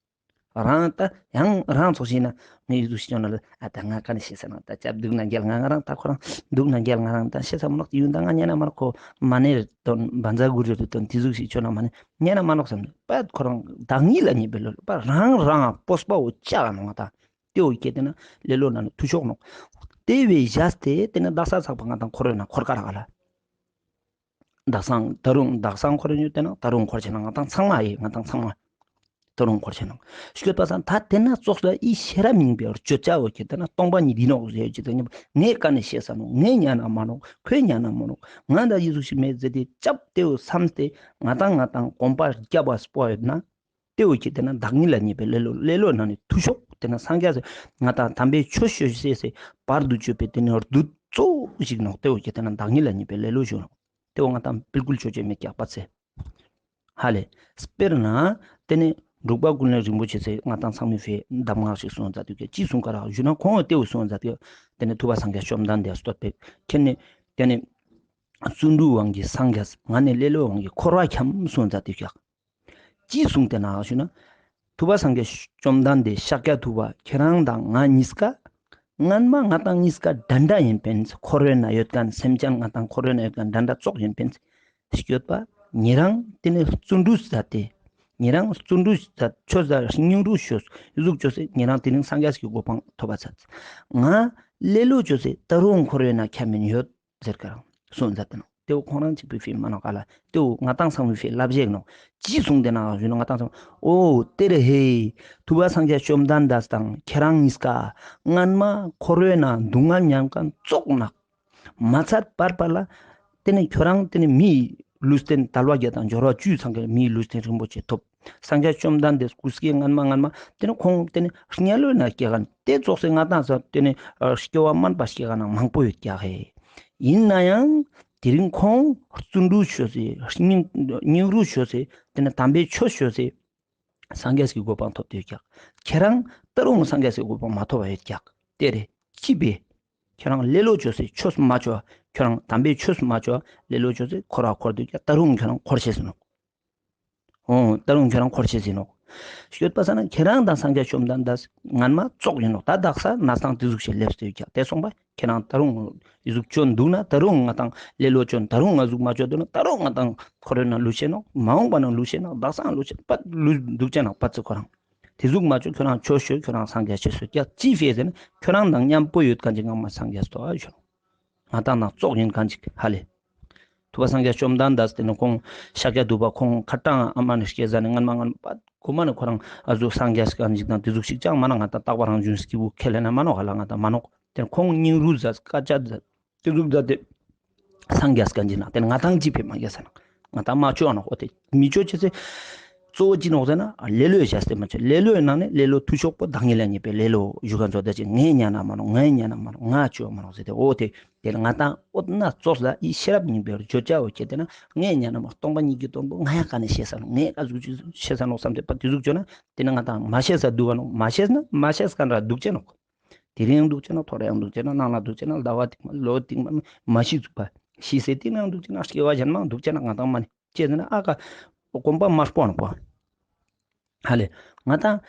རང་ད་ཡང་རང་ཚོགས་ཤིག་ན་ངས་ཡིག་གཟུགས་ཤིག་ཅོ་ན་ལ་ཨ་ད་ང་ཀ་ནས་ཤེས་ས་ན་ད་ཅབ་འདུག་ན་རྒྱལ་ང་ང་རང་ད་ཁོ་རང་འདུག་ན་རྒྱལ་ང་རང་ད་ཤེས་ས་མ་ནོག་ཡུན་ད་ང་ཉན་ན་མ་ནོག་ཁོ་མ་ནེ་དོན་བན་ཛ་གུ་རེ་རུ་དོན་དེ་གཟུགས་ཤིག་ཅོ་ན་མ་ནེ་ཉན་ན་མ་ནོག་བསམ་ནས་པད་ཁོ་རང་བདག་ཉིད་ལ་མཉེས་པའི་ལོ་པ་རང་རང་སྤོབས་པ་འོ་ཅག་ནོག་ང་ད་དེ་འོ་སྐྱེ་དེ་ན་ལེ་ལོ་ན་ནི་ཐུ་ཤོག་ནོག་དེ་བས་བཞག་སྟེ་དེ་ན་བདག་ས་ཚག་པ་ང་དང་འཁོར་བའི་ན་འཁོར་ཀ་ར་ག་ལ། དག་སང་ད་རུང་དག་སང་འཁོར་ཡོད་དེ་ན་ད་རུང་འཁོར་ཆེ་ན་ང་དང་ཚང་མ་ཡིན་ང་དང་ཚང་མ་ད་རུང་འཁོར་ཆེ་ན་ཤོད་པ་སང་ད་དེ་ན་ཙོགས་ལ་ཨི་ཤེས་རབ་སྙིང་པོའི་བར་གཅོད་བྱ་འོ་ཁྱེད་དེ་ན་སྟོང་པ་ཉིད་ཡིན་ནོག་ཟེར་གྱི་དེ་ངས་ཀ་ནས་ཤེས་ས་ནོག། ངས་ཉན་ན་མ་ནོག། ཁོས་ཉན་ན་མ་ནོག། ང་ད་ཡི་ཟུག་ཤིག་མེད་ཟེར་ཏེ་ཅབ་དེའུ་བསམ་སྟེ་ང་དང་ང་དང་གོམ་པ་རྒྱབ་པ་སྤོ་ཡོད་ན། དེ་འོ་ཁྱེད་དེ་ན་བདག་ཉིད་ལ་མཉེས་པའི་ལེ་ལོ་ལེ་ལོ་ན་ནི་ཐུ་ཤོག་དེ་ན་སངས་རྒྱས་སི་ང་དང་དམ་པའི་ཆོས་ཤོད་སེ་སེ་བར་དུ་གཅོད་པའི་དེ་ནི་བདུད་གཙོ་བོ་ཞིག་ནོག། དེ་འོ་ཁྱེད་དེ་ན་བདག་ཉིད་ལ་མཉེས་པའི་ལེ་ལོ་ཞུ་ནོག། དེ་འོ་ང་དང་བིལ་ཀུལ་ཆོས་ཅན་མེད་ཀྱག་པ་ཚེ། ཧ་ལེ། དཔེར་ན། དེ་ནི་འབྲུག་པ་ཀུན་ལེགས་རིན་པོ་ཆེ་ཚེ་ང་དང་ཚང་མའི་ཕའི་གདམས་ངག་ཞིག་གསུངས་མཛད་དུས་ཀྱི་ཅི་གསུངས་ཀ་རག་ཞུ་ན་ཁོང་དེ་འོ་གསུངས་མཛད་དུས་དེ་ནི་ཐུབ་པ་སངས་རྒྱས་བཅོམ་ལྡན་འདས་བསྟོད་པའི་ཁྱེད་ནི་དེ་ནི། བརྩོན་འགྲུས་དབང་གིས་སངས་རྒྱས་ང་ནི་ལེ་ལོའི་དབང་གིས་འཁོར་བ་འཁྱམས་གསུངས་མཛད་དུས་ཀྱི། ཅི་གསུངས་ཏེ་ན་ཞུ་ན། ཐུབ་པ་སངས་རྒྱས་བཅོམ་ལྡན་འདས་ཤཱཀྱ་ཐུབ་པ་ཁྱེད་རང་དང་ང་གཉིས་ཀ་སྔན་མ་ང་དང་གཉིས་ཀ་འདྲ་འདྲ་ཡིན་པས། འཁོར་བའི་ནང་ཡོད་མཁན་སེམས་ཅན་ང་དང་འཁོར་བའི་ནང་ཡོད་མཁན་འདྲ་འདྲ་ཙོགས་ཡིན་པས། སྐྱོད་པ། ཉེ་རང་དེ་ནི་བརྩོན་འགྲུས་མཛད་དེ། ཉེ་རང་བརྩོན་འགྲུས་མཛད། ཆོས་མཛད། སྙིང་རུས་ཞུས། ཨི་ཟུག་བཅོས་སེ་ཉེ་རང་དེ་རིང་སངས་རྒྱས་ཀྱི་གོ་འཕང་ཐོབ་པ་མཛད། ང་ལེ་ལོ་བཅོས་སེ་ད་རུང་འཁོར་བའི་ནང་ཁྱབ་མིན་ཡོད་ཟེར་ག་རང་གསུངས་མཛད་དེ་ནོ། དེ་བོ་ཁོང་རང་གཅིག་པུའི་ཕི་མ་ནོ་ག་ལ། དེ་བོ་ང་དང་ཚང་མའི་ཕི་ལབ་བཞེས་ནོ། ཅི་གསུངས་དེ་ན་ཞུ་ན་ང་དང་ཚང་། ཨོ་དེ་རེད་ཧེ། ཐུབ་པ་སངས་རྒྱས་བཅོམ་ལྡན་འདས་དང་ཁྱེད་རང་གཉིས་ཀ་སྔན་མ་འཁོར་བའི་ནང་སྡུག་བསྔལ་མྱངས་མཁན་ཙོགས་ནག་མ་ཚད་པར་པར་ལ། དེ་ནི་ཁྱོད་རང་དེ་ནི་མིའི་ལུས་རྟེན་དལ་བ་བརྒྱད་དང་འབྱོར་བ་བཅུ་ཚང་གི་མིའི་ལུས་རྟེན་རིན་པོ་ཆེ་ཐོབ། སངས་རྒྱས་བཅོམ་ལྡན་འདས་སྐུ་སྐྱེ་སྔན་མ་སྔན་མ་དེ་ནི་ཁོང་དེ་ནི་དམྱལ་བའི་ནང་སྐྱེ་མཁན་དེ་ཙོགས་སེ་ང་དང་ས་དེ་ནི་སྐྱེ་བ་དམན་པ་སྐྱེ་མཁན་ནང་མང་པོ་ཡོད་ཀྱག་ཧེ། ཡིན་ན་ཡང་དེ་རིང་ཁོང་བརྩོན་འགྲུས་ཤོད་སེ་སྙིང་སྙིང་རུས་ཤོད་སེ་དེ་ནི་དམ་པའི་ཆོས་ཤོད་སེ་སངས་རྒྱས་ཀྱི་གོ་འཕང་ཐོབ་ཏེ་ཡོད་ཀྱག་ཁྱེད་རང་ད་རུང་སངས་རྒྱས་ཀྱི་གོ་འཕང་མ་ཐོབ་པ་ཡོད་ཀྱག་དེ་རེད། ཅི་བས། ཁྱོད་རང་ལེ་ལོ་བཅོས་སེ་ཆོས་མ་བཅོས། ཁྱོད་རང་དམ་པའི་ཆོས་མ་བཅོས། ལེ་ལོ་བཅོས་སེ་འཁོར་བ་འཁོར་དུས་ཀྱང་ད་རུང་ཁྱོད་རང་འཁོར་ཤེས་ཟིན་ནོ། ཨོ་ད་རུང་ཁྱོད་རང་འཁོར་ཤེས་ཟིན་ནོ། ཤོད་པ་ས་ན་ཁྱེད་རང་དང་སངས་རྒྱས་བཅོམ་ལྡན་འདས་སྔན་མ་ཙོགས་ཡིན་ནོ། ད་དག་ས་ན་སང་དེ་ཟུག་ཞིག་སླེབས་ཏེ་ཡོད་ཀྱག་དེ་སོང་པ་ཁྱེད་རང་ད་རུང་ཨི་ཟུག་བཅོས་འདུག་ན་ད་རུང་ང་དང་ལེ་ལོ་བཅོས་ད་རུང་ང་ཟུག་མ་བཅོས་འདུག་ན་ད་རུང་ང་དང་འཁོར་བའི་ནང་ལུས་ཤེས་ནོ། མ་འོངས་པ་ནང་ལུས་ཤེས་ནོ། དག་ས་ལུས་ཤེས་པ་ལུས་འདུག་ཅེ་ན་པ་ཚི་ཁོ་རང་། དེ་ཟུག་མ་བཅོས་ཁྱོད་རང་ཆོས་ཤོད། ཁྱོད་རང་སངས་རྒྱས་ཆོས་ཤོད་ཀྱག་ཅི་ཕེ་ཟེར་ན་ཁྱོད་རང་དང་མཉམ་པོ་ཡོད་མཁན་ཅིག་ངང་མ་སངས་རྒྱས་སྟོ་ཨ་ཤོད། ང་དང་ནང་ཙོགས་ཡིན་མཁན་ཅིག་ཧ་ལེ། ཐུབ་པ་སངས་རྒྱས་བཅོམ་ལྡན་འདས་དེ་ནི་ཁོང་ཤཱཀྱ་ཐུབ་པ་ཁོང་ཁ་གྲངས་ཨ་མ་ནི་སྐྱེ་ས་ནི་སྔན་མ་སྔན་མ་པ་གོ་མ་ནི་ཁོ་རང་ཨ་ཟུག་སངས་རྒྱས་མཁན་ཅིག་དང་དེ་ཟུག་ཞིག་ཅང་མ་ན་ང་དང་རྟག་པ་རང་བྱུང་སྐྱེས་བུ་ཁས་ལེན་ན་མ་ནོག་ཧ་ལ་ང་དང་མ་ནོག་དེ་ཁོང་སྙིང་རུས་མཛད། དཀའ་སྤྱད་མཛད། དེ་ཟུག་མཛད་དེ། སངས་རྒྱས་མཁན་ཅིག་ན་དེ་ང་དང་ཅི་ཕེ་མ་རྒྱས་ས་ན་ང་དང་མ་བཅོས་ཨ་ནོག་འོ་དེ་མི་བཅོས་ཅི་ཚེ། གཙོ་བོ་ཅི་ནོག་ཟེར་ན་ལེ་ལོའི་བྱས་ཏེ་མ་བཅོས། ལེ་ལོའི་ནང་ནས་ལེ་ལོ་འཐུས་ཤོག་པོ་བདག་ཉིད་ལ་ཉེས་པའི་ལེ་ལོ་ཞུ་མཁན་ཚོ་ད་ཅི་ངས་ཉན་ན་མ་ནོག་ངས་ཉན་ན་མ་ནོག་ང་བཅོས་མ་ནོག་ཟེར་ཏེ་འོ་དེ། དེ་ལ་ང་དང་འོ་ན་ཙོགས་ལ་ཨི་ཤེས་རབ་སྙིང་པོའི་བརྗོད་བྱ་འོ་ཁྱེད་དེ་ན་ངས་ཉན་ན་མ་སྟོང་པ་ཉིད་ཀྱི་དོན་པོ་ང་ཡང་ག་ནས་ཤེས་ས་ནོག་ངས་ག་ཟུག་ཅིག་ཤེས་ས་ནོག་བསམ་སྟེ་པ་དེ་ཟུག་བཅོས་ན་དེ་ནི་ང་དང་མ་ཤེས་ས་འདུག་ག་ནོག་མ་ཤེས་ན་མ་ཤེས་མཁན་ར་འདུག་ཅེ་ནོག་དེ་རིང་འདུག་ཅེ་ན་ཐོ་རེ་ཡང་འདུག་ཅེ་ན་ནང་ལ་འདུག་ཅེ་ན་ཟླ་བ་དེ་མ་ལོ་དེ་མ་མ་ཤི་ཚུགས་པ་ཤི་ཟེར་དེ་ནང་འདུག་ཅེ་ན་སྐྱེ་བ་གཞན་མ་འདུག་ཅེ་ན་ང་དང་མ་ནི་ཅེ་ཟེར་ན་ཨ་ཀ་གོམ་པ་མ་སྤོ་ནོག་པ། ཧ་ལེ། ང་དང་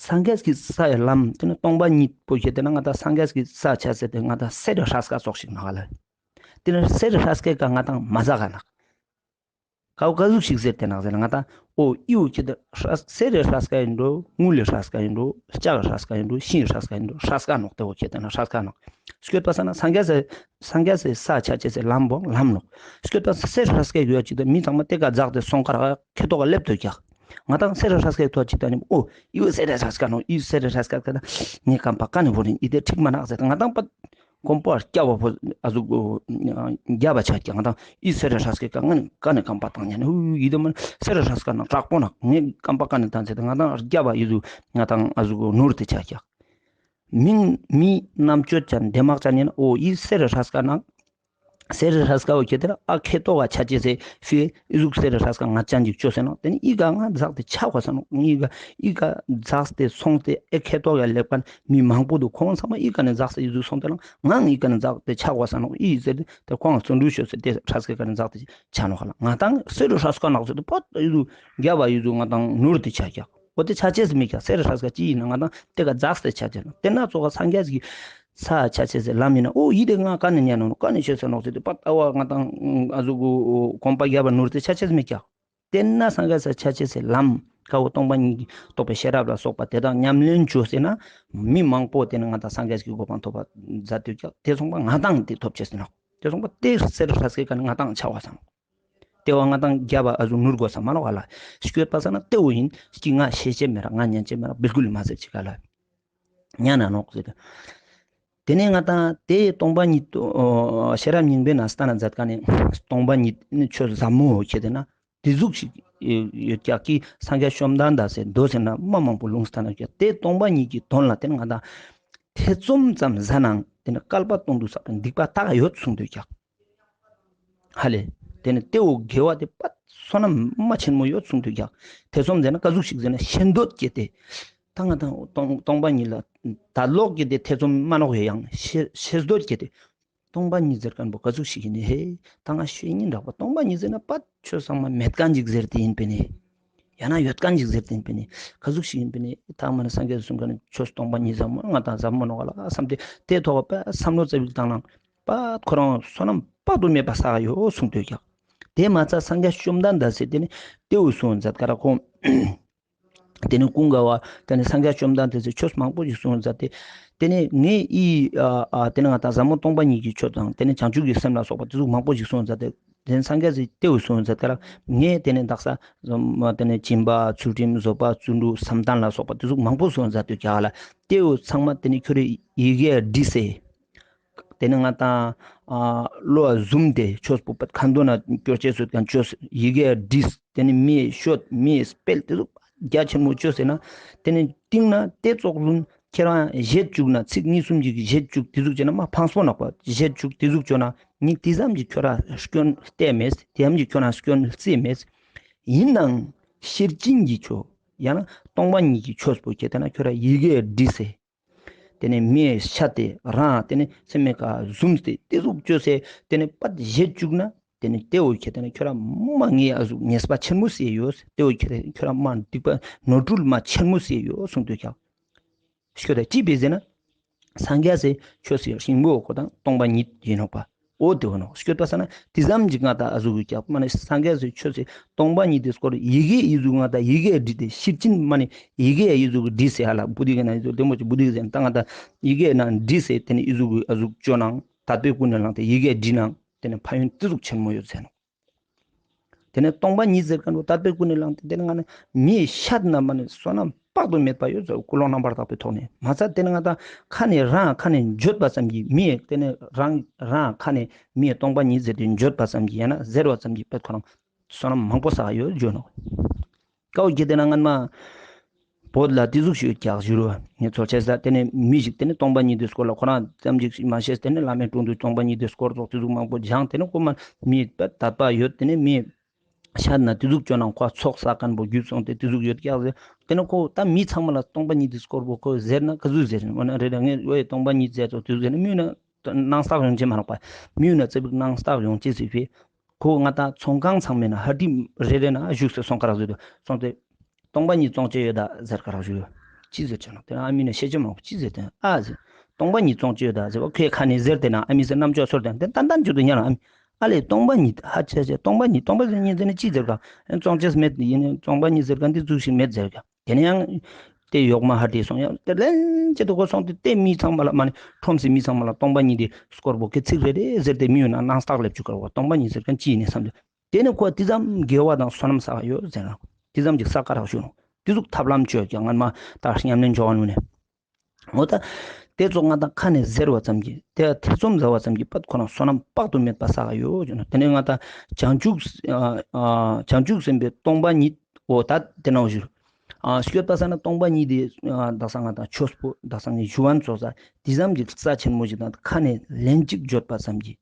སངས་རྒྱས་ཀྱི་ས་ཡི་ལམ་དེ་ནི་སྟོང་པ་ཉིད་པོ་ཞེས་དེ་ན་ང་དང་སངས་རྒྱས་ཀྱི་ས་ཆ་ཟེར་དེ་ང་དང་སེ་རི་ཧྲ་སྐ་ཙོགས་ཤིག་ནག་ལ། དེ་ནི་སེ་རི་ཧྲ་སྐའི་ཀ་ང་དང་མ་ཟ་ག་ནག་ཀའོ་ཀ་ཟུག་ཞིག་ཟེར་ཏེ་ནང་ཟེར་ན་ང་དང་ཨོ་ཨི་བོ་ཁྱེད་དེ་ཧྲ་སེ་རི་ཧྲ་སྐ་ཡིན་འགྲོ། དངུལ་ལི་ཧྲ་སྐ་ཡིན་འགྲོ། ལྕགས་ཧྲ་སྐ་ཡིན་འགྲོ། ཤིང་ཧྲ་སྐ་ཡིན་འགྲོ། ཧྲ་སྐ་ནོག་དེ་བོ་ཁྱེད་དེ་ན་ཧྲ་སྐ་ནོག་སྐྱོད་པ་ས་ན་སངས་རྒྱས་སེ་སངས་རྒྱས་སེ་ས་ཆ་ཅེས་སེ་ལམ་བོ་ལམ་ནོག་སྐྱོད་པ་སེ་རི་ཧྲ་སྐ་ཡོད་ཅིག་དེ་མི་ཚང་མ་དེ་ཀ་འཛག་སྟེ་སོང་ཁ་ར་ཁེ་ཏོག་ག་སླེབས་དོ་ཀྱག་ང་དང་སེ་རི་ཧྲ་སྐ་ཐོག་ཅིག་ད་ནི་ཨོ་ཨི་བོ་སེ་རི་ཧྲ་སྐ་ནོག་ཨི་སེ་རི་ཧྲ་སྐ་ད་ངའི་རྐང་པ་ཀ་ནས་བོར་ནི་ཨི་དེ་ཁྲིག་མ་ནག་ཟེར་ང་དང་པ། ཀོམ་པ་སྐྱ་བ་ཕོ་ཨ་ཟུག་རྒྱབ་པ་ཆ་ཀྱང་དང་ཨི་སེ་རི་ཧྲ་སྐའི་ཀ་ང་ནི་ཀ་ནས་རྐང་པ་བཏང་ཉན་ཧུ་ཡི་དེ་མ་སེ་རི་ཧྲ་སྐ་ནང་དྲག་པོ་ནག་ངས་རྐང་པ་ཀ་ནས་བཏང་ཚེ་ང་དང་རྒྱབ་པ་ཡི་ཟུག་ང་དང་ཨ་ཟུག་ནོར་དེ་ཆ་ཀྱག་མིང་མི་རྣམ་དཔྱོད་ཅན་འདེམ་མག་ཅན་ཡིན་ཨོ་ཨི་སེ་རི་ཧྲ་སྐ་ནང་སེ་རི་ཧྲ་སྐ་བོ་ཁྱེད་དེ་ཨ་ཁེ་ཏོག་ག་ཆ་ཅེས་སེ་ཕི། ཨི་ཟུག་སེ་རི་ཧྲ་སྐ་ང་ཅན་ཅིག་བཅོས་ཟེར་ནོག་དེ་ནི་ཨི་ཀ་ང་འཛག་སྟེ་ཆག་པ་ཟེར་ནོག་ཨི་ཀ་ཨི་ཀ་འཛག་སྟེ་སོང་སྟེ་ཨེ་ཁེ་ཏོག་ཡ་ལེབ་ཀ་ནི་མི་མང་པོ་འདུག་ཁོང་ཚང་མ་ཨི་ཀ་ནི་འཛག་སྟེ་ཨི་ཟུག་སོང་སྟེ་ལ་ང་ཨི་ཀ་ནི་འཛག་སྟེ་ཆག་པ་ཟེར་ནོག་ཨི་ཟེར་ཏེ་ཁོང་བརྩོན་འགྲུས་ཤོད་ཟེར་ཏེ་ཧྲ་སྐ་ཀ་ནི་འཛག་སྟེ་ཆག་ནོག་ཧ་ལ་ང་དང་སེ་རི་ཧྲ་སྐ་ནག་ཟེར་ཏེ་ཕོད་ཨི་ཟུག་རྒྱབ་པ་ཨི་ཟུག་ང་དང་ནོར་ཏེ་ཆ་ཀྱག་འོ་དེ་ཆ་ཅེས་མི་ཀྱག་སེ་རི་ཧྲ་སྐ་ཅི་ཡིན་ན་ང་དང་དེ་ཀ་འཛག་སྟེ་ཆ་ཅེས་ན་དེ་ན་ཙོག་ག་སངས་རྒྱས་ཀྱི་ས་ཆ་ཆེ་སེ་ལམ་ཡིན་ན་ཨོ་ཡི་དེ་ང་ཀ་ནས་ཉན་ནོ་ཀ་ནས་ཤོད་ས་ནོག་ཟེར་དུས་པ་ལྟ་བ་ང་དང་ཨ་ཟུག་གོམ་པ་རྒྱབ་པ་ནོར་ཏེ་ཆ་ཆེས་མི་ཀྱག་དེ་ན་སངས་རྒྱས་ས་ཆ་ཆེ་སེ་ལམ་ཀ་བོ་སྟོང་པ་ཉིད་ཀྱི་རྟོགས་པའི་ཤེས་རབ་ལ་སོགས་པ་དེ་དག་ཉམས་ལེན་བྱོས་ཟེར་ན་མི་མང་པོ་དེ་ནི་ང་དང་སངས་རྒྱས་ཀྱི་གོ་འཕང་ཐོབ་པ་མཛད་དུས་ཀྱག་དེ་སོང་པ་ང་དང་དེ་ཐོབ་ཆེས་ཟེར་ནོག་དེ་སོང་པ་དེ་སེ་རི་ཧྲ་སྐའི་ཀ་ནི་ང་དང་ཆག་པ་ཟེར་ནོག་དེ་བ་ང་དང་རྒྱབ་པ་ཨ་ཟུག་ནོར་དགོས་ས་མ་ནོག་ག་ལ་ཤོད་པ་ས་ན་དེ་བོ་ཡིན་ཀྱི་ང་ཤེས་ཅེས་མེད་ར་ང་ཉན་ཅེས་མེད་ར་བིལ་ཀུལ་མ་ཟེར་ཅིག་ག་ལ། ཉན་ན་ནོག་ཟེར། དེ་ནས་ང་དང་དེ་སྟོང་པ་ཉིད་དུ་ཨོ་ཤེས་རབ་སྙིང་པོའི་ནང་ལྟ་ན་མཛད་ཀ་ནས་སྟོང་པ་ཉིད་ནི་ཆོས་ཟབ་མོ་ཁྱེད་དེ་ན་དེ་ཟུག་ཞིག་ཡོད་ཀྱག་གི་སངས་རྒྱས་བཅོམ་ལྡན་འདས་ཟེར་མདོ་ཟེར་ན་མ་མང་པོ་ལུང་ལྟ་ན་ཀྱག་དེ་སྟོང་པ་ཉིད་ཀྱི་དོན་ལ་དེ་ང་དང་ཐེ་ཚོམ་ཙམ་ཟ་ནའང་དེ་ནི་བསྐལ་པ་སྟོང་དུ་བསགས་པའི་སྡིག་པ་དག་ཡོད་གསུངས་འདུག་ཀྱག་ཧ་ལེ། དེ་ནི་དེ་བོ་དགེ་བ་དེ་པ་བསོད་ནམས་མ་ཆེན་མོ་ཡོད་གསུངས་འདུག་ཀྱག་ཐེ་ཚོམ་ཟེར་ན་ཀ་ཟུག་ཞིག་ཟེར་ན་ཤེས་འདོད་སྐྱེས་ཏེ། ད་ང་དང་སྟོང་སྟོང་པ་ཉིད་ལ་ད་ལོག་གི་དེ་ཐེ་ཚོམ་མ་ནོག་ཡོད་ཡང་ཤེས་ཤེས་འདོད་སྐྱེས་ཏེ། སྟོང་པ་ཉིད་ཟེར་མཁན་པོ་ག་ཟུག་ཞིག་ཡིན་ནི་ཧེ། ད་ང་ཤེས་ཉིན་རག་པ་སྟོང་པ་ཉིད་ཟེར་ན་པ་ཆོས་ཚང་མ་མེད་མཁན་ཅིག་ཟེར་དེ་ཡིན་པས་ནི། ཡང་ན་ཡོད་མཁན་ཅིག་ཟེར་དེ་ཡིན་པས་ནི་ག་ཟུག་ཞིག་ཡིན་པས་ནི་ཐ་མ་ནི་སངས་རྒྱས་གསུང་མཁན་ནི་ཆོས་སྟོང་པ་ཉིད་ཟབ་མོ་ང་དང་ཟབ་མོ་ནོ་ག་ལ་བསམ་སྟེ་དེ་ཐོག་པ་བསམ་བློ་རྩ་བའི་བཏང་ན་པ་ཁོ་རང་བསོད་ནམས་དཔག་ཏུ་མེད་པ་བསགས་ཡོད་གསུང་འདོད་ཀྱང་། དེ་མ་ཚད་སངས་རྒྱས་བཅོམ་ལྡན་འདས་ཟེར་དེ་ནི་ཏེའུ་གསུང་མཛད་ཀ་ར་ཁོང་། དེ་ནི་ཀུན་དགའ་བ་དེ་ནི་སངས་རྒྱས་བཅོམ་ལྡན་འདས་ཟེར་ཆོས་མང་པོ་ཞིག་གསུང་མཛད་དེ། དེ་ནི་ངའི་ཨི་ཨ་ཨ་དེ་ནི་ང་དང་ཟབ་མོ་སྟོང་པ་ཉིད་ཀྱི་ཆོས་དང་དེ་ནི་བྱང་ཆུབ་ཀྱི་སེམས་ལ་སོགས་པ་དེ་ཚོ་མང་པོ་ཞིག་གསུང་མཛད་དེ། དེ་ནི་སངས་རྒྱས་ཟེར་ཏེའུ་གསུང་མཛད་དེ་ལ་ངས་དེ་ནི་དག་ས་དེ་ནི་སྦྱིན་པ་ཚུལ་ཁྲིམས་བཟོད་པ་བརྩོན་འགྲུས་བསམ་གཏན་ལ་སོགས་པ་དེ་ཚོ་མང་པོ་གསུང་མཛད་དེ་ཀྱག་ལ་ཏེའུ་ཚང་མ་དེ་ནི་ཁྱོད་རེ་ཡི་གེ་བྲིས་སེ། དེ་ནི་ང་དང་ཨ་བློ་བཟུམ་དེ་ཆོས་པོ་པད་ཁ་འདོན་ན་སྐྱོར་ཆེད་སུ་གང་ཆོས་ཡི་གེ་བྲིས་དེ་ནི་མིའི་ཤོད་མིའི་སྤེལ་དེ་ཚོ་རྒྱ་ཆེན་མོ་བཅོས་ཟེར་ན་དེ་ནི་སྟེང་ན་དེ་ཙོག་ལུན་ཁྱེད་རང་བཞེད་བཅུག་ན་ཚིག་གཉིས་གསུམ་ཅིག་བཞེད་བཅུག་དེ་ཟུག་བྱས་ན་མ་ཕངས་སོ་ནག་པ་བཞེད་བཅུག་དེ་ཟུག་བཅོས་ན་ནི་དེ་ཙམ་གྱི་ཁྱོད་རང་སྐྱོན་བལྟས་མེད་དེ་ཙམ་གྱི་ཁྱོད་རང་སྐྱོན་བརྩིས་མེད། ཡིན་ནའང་ཤེར་ཕྱིན་གྱི་ཆོས་ཡང་ན་སྟོང་པ་ཉིད་ཀྱི་ཆོས་པོ་ཁྱེད་དེ་ན་ཁྱོད་རང་ཡི་གེ་བྲིས་སེ། དེ་ནས་མིའི་ཤ་དེ་རང་དེ་ནས་སེམས་མེད་ཀ་བཟུམ་སྟེ་དེ་ཟུག་བཅོས་སེ་དེ་ནས་པད་བཞེད་བཅུག་ན་དེ་ནས་དེ་འོ་ཁྱེད་དེ་ནས་ཁྱོད་རང་མ་ངའི་ཨ་ཟུག་ཉེས་པ་ཆེན་མོ་སེ་ཡོད་དེ་འོ་ཁྱེད་དེ་ཁྱོད་རང་མ་སྡིག་པ་ནོར་འཁྲུལ་མ་ཆེན་མོ་སེ་ཡོད་གསུངས་དུས་ཀྱང་། ཤོད་དེ་ཅི་བས་ཟེར་ན། སངས་རྒྱས་སེ་ཆོས་སེ་ཤིང་བོ་ཁོ་དང་སྟོང་པ་ཉིད་ཡིན་ནོག་པ། འོ་དེ་འོ་ནོ་སྐྱོད་པ་ས་ན་དེ་ཙམ་གྱིས་ང་དང་ཨ་ཟུག་གི་ཀྱག་མ་ནི་སངས་རྒྱས་སུ་ཆོས་སུ་སྟོང་པ་ཉིད་དེ་སྐོར་ཡི་གེ་ཡི་ཟུག་ང་དང་ཡི་གེ་བྲིས་ཏེ་ཤེར་ཕྱིན་མ་ནི་ཡི་གེ་ཡི་ཟུག་བྲིས་སེ་ཧ་ལ་བུ་དི་གི་ན་ཡི་ཟུག་དེ་མོ་ཅིག་བུ་དི་གི་ཟེར་ད་ང་དང་ཡི་གེ་ན་བྲིས་སེ་དེ་ནི་ཡི་ཟུག་ཨ་ཟུག་ཅོ་ནང་དད་པའི་ཀུན་ནས་བསླངས་ཏེ་ཡི་གེ་བྲིས་ནང་དེ་ནི་ཕན་ཡོན་དེ་ཟུག་ཆེན་མོ་ཡོད་ཟེར་ནོ། དེ་ནས་སྟོང་པ་ཉིད་ཟེར་མཁན་པོ་དད་པའི་ཀུན་ནས་བསླངས་ཏེ་དེ་ནི་ང་ནི་མིའི་ཤ་ན་མ་ནི་བསོད་ནམས་དཔག་ཏུ་མེད་པ་ཡོད་ཟེར་ཀུན་སློང་རྣམ་པར་དག་པའི་ཐོག་ནས་མ་ཚད་དེ་ནི་ང་དང་ཁ་ནས་རང་ཁ་ནས་བརྗོད་པ་ཙམ་གྱིས་མིའི་དེ་ནི་རང་རང་ཁ་ནས་མིའི་སྟོང་པ་ཉིད་ཟེར་ཏེ་བརྗོད་པ་ཙམ་གྱིས་ཡང་ན་ཟེར་བ་ཙམ་གྱིས་པད་ཁོ་རང་བསོད་ནམས་མང་པོ་བསགས་ཡོད་བརྗོད་ནོ། ཀའོ་གི་དེ་ན་ངན་མ། བོད་ལ་དེ་ཟུག་ཞུ་རྒྱག་ཞུ་རུ་ངས་ཚོར་ཆེ་ས་དེ་ནས་མི་ཞིག་དེ་ནས་སྟོང་པ་ཉིད་དེ་སྐོར་ལ་ཁོ་རང་ཙམ་ཞིག་མ་ཤེས་དེ་ནས་བླ་མའི་དྲུང་དུ་སྟོང་པ་ཉིད་དེ་སྐོར་ཚོགས་དེ་ཟུག་མང་པོ་སྦྱངས་དེ་ནས་ཁོ་མ་མི་དད་པ་ཡོད་དེ་ནས་མི་ཤར་ན་དེ་ཟུག་བཅོ་ན་ཁོ་ཚོགས་ས་མཁན་པོ་རྒྱུད་སོང་དེ་དེ་ཟུག་ཡོད་ཀྱག་ཟེར་དེ་ནས་ཁོ་ད་མི་ཚང་མ་ལ་སྟོང་པ་ཉིད་དེ་སྐོར་པོ་ཁོ་ཟེར་ན་ག་ཟུག་ཟེར་ན་འོ་ན་རེ་རེ་ངས་འོ་ཡ་སྟོང་པ་ཉིད་ཟེར་ཚོགས་དེ་ཟུག་ཟེར་ན་མི་ཡོད་ན། སྣང་བརྟགས་ཡོང་ཅེས་མ་རག་པ། མི་ཡོད་ན་རྩ་བིག་སྣང་བརྟགས་ཡོང་ཅེས་ཟེར་བས། ཁོ་ང་དང་ཚོང་ཁང་ཚང་མའི་ནང་ཧ་ཏི་རེ་རེ་ན་བཞུགས་སེ་སོང་ཁ་རག་བཟོས་དུ་སོང་སྟེ། སྟོང་པ་ཉིད་བཙོང་ཅེས་ཡོད་ད་ཟེར་ཁ་རག་བཞུགས། ཅི་ཟེར་ཅེ་ན་དེ་ན་ཨ་མི་ནས་ཤེས་ཅེ་མང་པོ་ཅི་ཟེར་དོན་ཨ་ཟེར། སྟོང་པ་ཉིད་བཙོང་ཅེས་ཡོད་ད་ཟེར་བ་ཁོའི་ཁ་ནས་ཟེར་དེ་ན་ཨ་མི་ཟེར་རྣམ་ཅོག་ཚོར་དོན་དེ་ཏན་ཏན་ཅོ་དུ་ཉར་ཨ་མི། ཨ་ལས་སྟོང་པ་ཉིད་ཧ་ཅེ་ཅེ་སྟོང་པ་ཉིད་སྟོང་པ་ཉིད་ཟེར་ན་ཅི་ཟེར་ག་བཙོང་ཅེས་མེད་ཡིན་ནས་སྟོང་པ་ཉིད་ཟེར་ག་འདི་ཚུགས་ཤིག་མེད་ཟེར་ག་དེ་ནས་ཡང་། དེ་ཡོག་མ་ཧ་ཏི་སོང་ཡང་དེ་ལན་ཅི་དུ་གོ་སོང་དེ་དེ་མི་ཚང་མ་ལ་མ་ནི་ཁྲོམ་སི་མི་ཚང་མ་ལ་སྟོང་པ་ཉིད་དེ་སྐོར་པོ་གི་ཚིག་རེ་རེ་ཟེར་ཏེ་མི་ཡོད་ན་སྣང་བརྟགས་ལེབ་བཅུག་གར་བ་སྟོང་པ་ཉིད་ཟེར་མཁན་ཅི་ཡིན་ནས་བསམ་དུ་དེ་ནི་ཁོ་དེ་ཙམ་དགེ་བ་དང་བསོད་ནམས་བསགས་ཡོད་ཟེར་ན་དེ་ཙམ་གྱི་བསགས་ཀ་རག་ཞུ་ནོ་དེ་ཟུག་ཐབས་ལམ་བཅོས་ཀྱང་ངན་མ་ད་ཉམས་ལེན་འཇོག་བ་ནུ་ནས་འོ་ད་དེ་ཚོ་ང་དང་ཁ་ནས་ཟེར་བ་ཙམ་གྱིས་དེ་ཐེ་ཚོམ་ཟ་བ་ཙམ་གྱིས་པད་ཁོ་རང་བསོད་ནམས་དཔག་ཏུ་མེད་པ་བསགས་ཡོད་ཟེར་ན་དེ་ནས་ང་དང་བྱང་ཆུབ་བྱང་ཆུབ་སེམས་དཔའི་སྟོང་པ་ཉིད་འོ་ད་དེ་ནང་བཞུར། ཨ་སྐྱོད་པ་ས་ན་སྟོང་པ་ཉིད་དེ་ཨ་དག་ས་ང་དང་ཆོས་པོ་དག་ས་ནས་ཞུ་བ་ཚོགས་ས་དེ་ཙམ་གྱི་རྩ་ཆེན་མོ་ཞིག་དང་ཁ་ནས་ལན་གཅིག་བརྗོད་པ་ཙམ་གྱིས།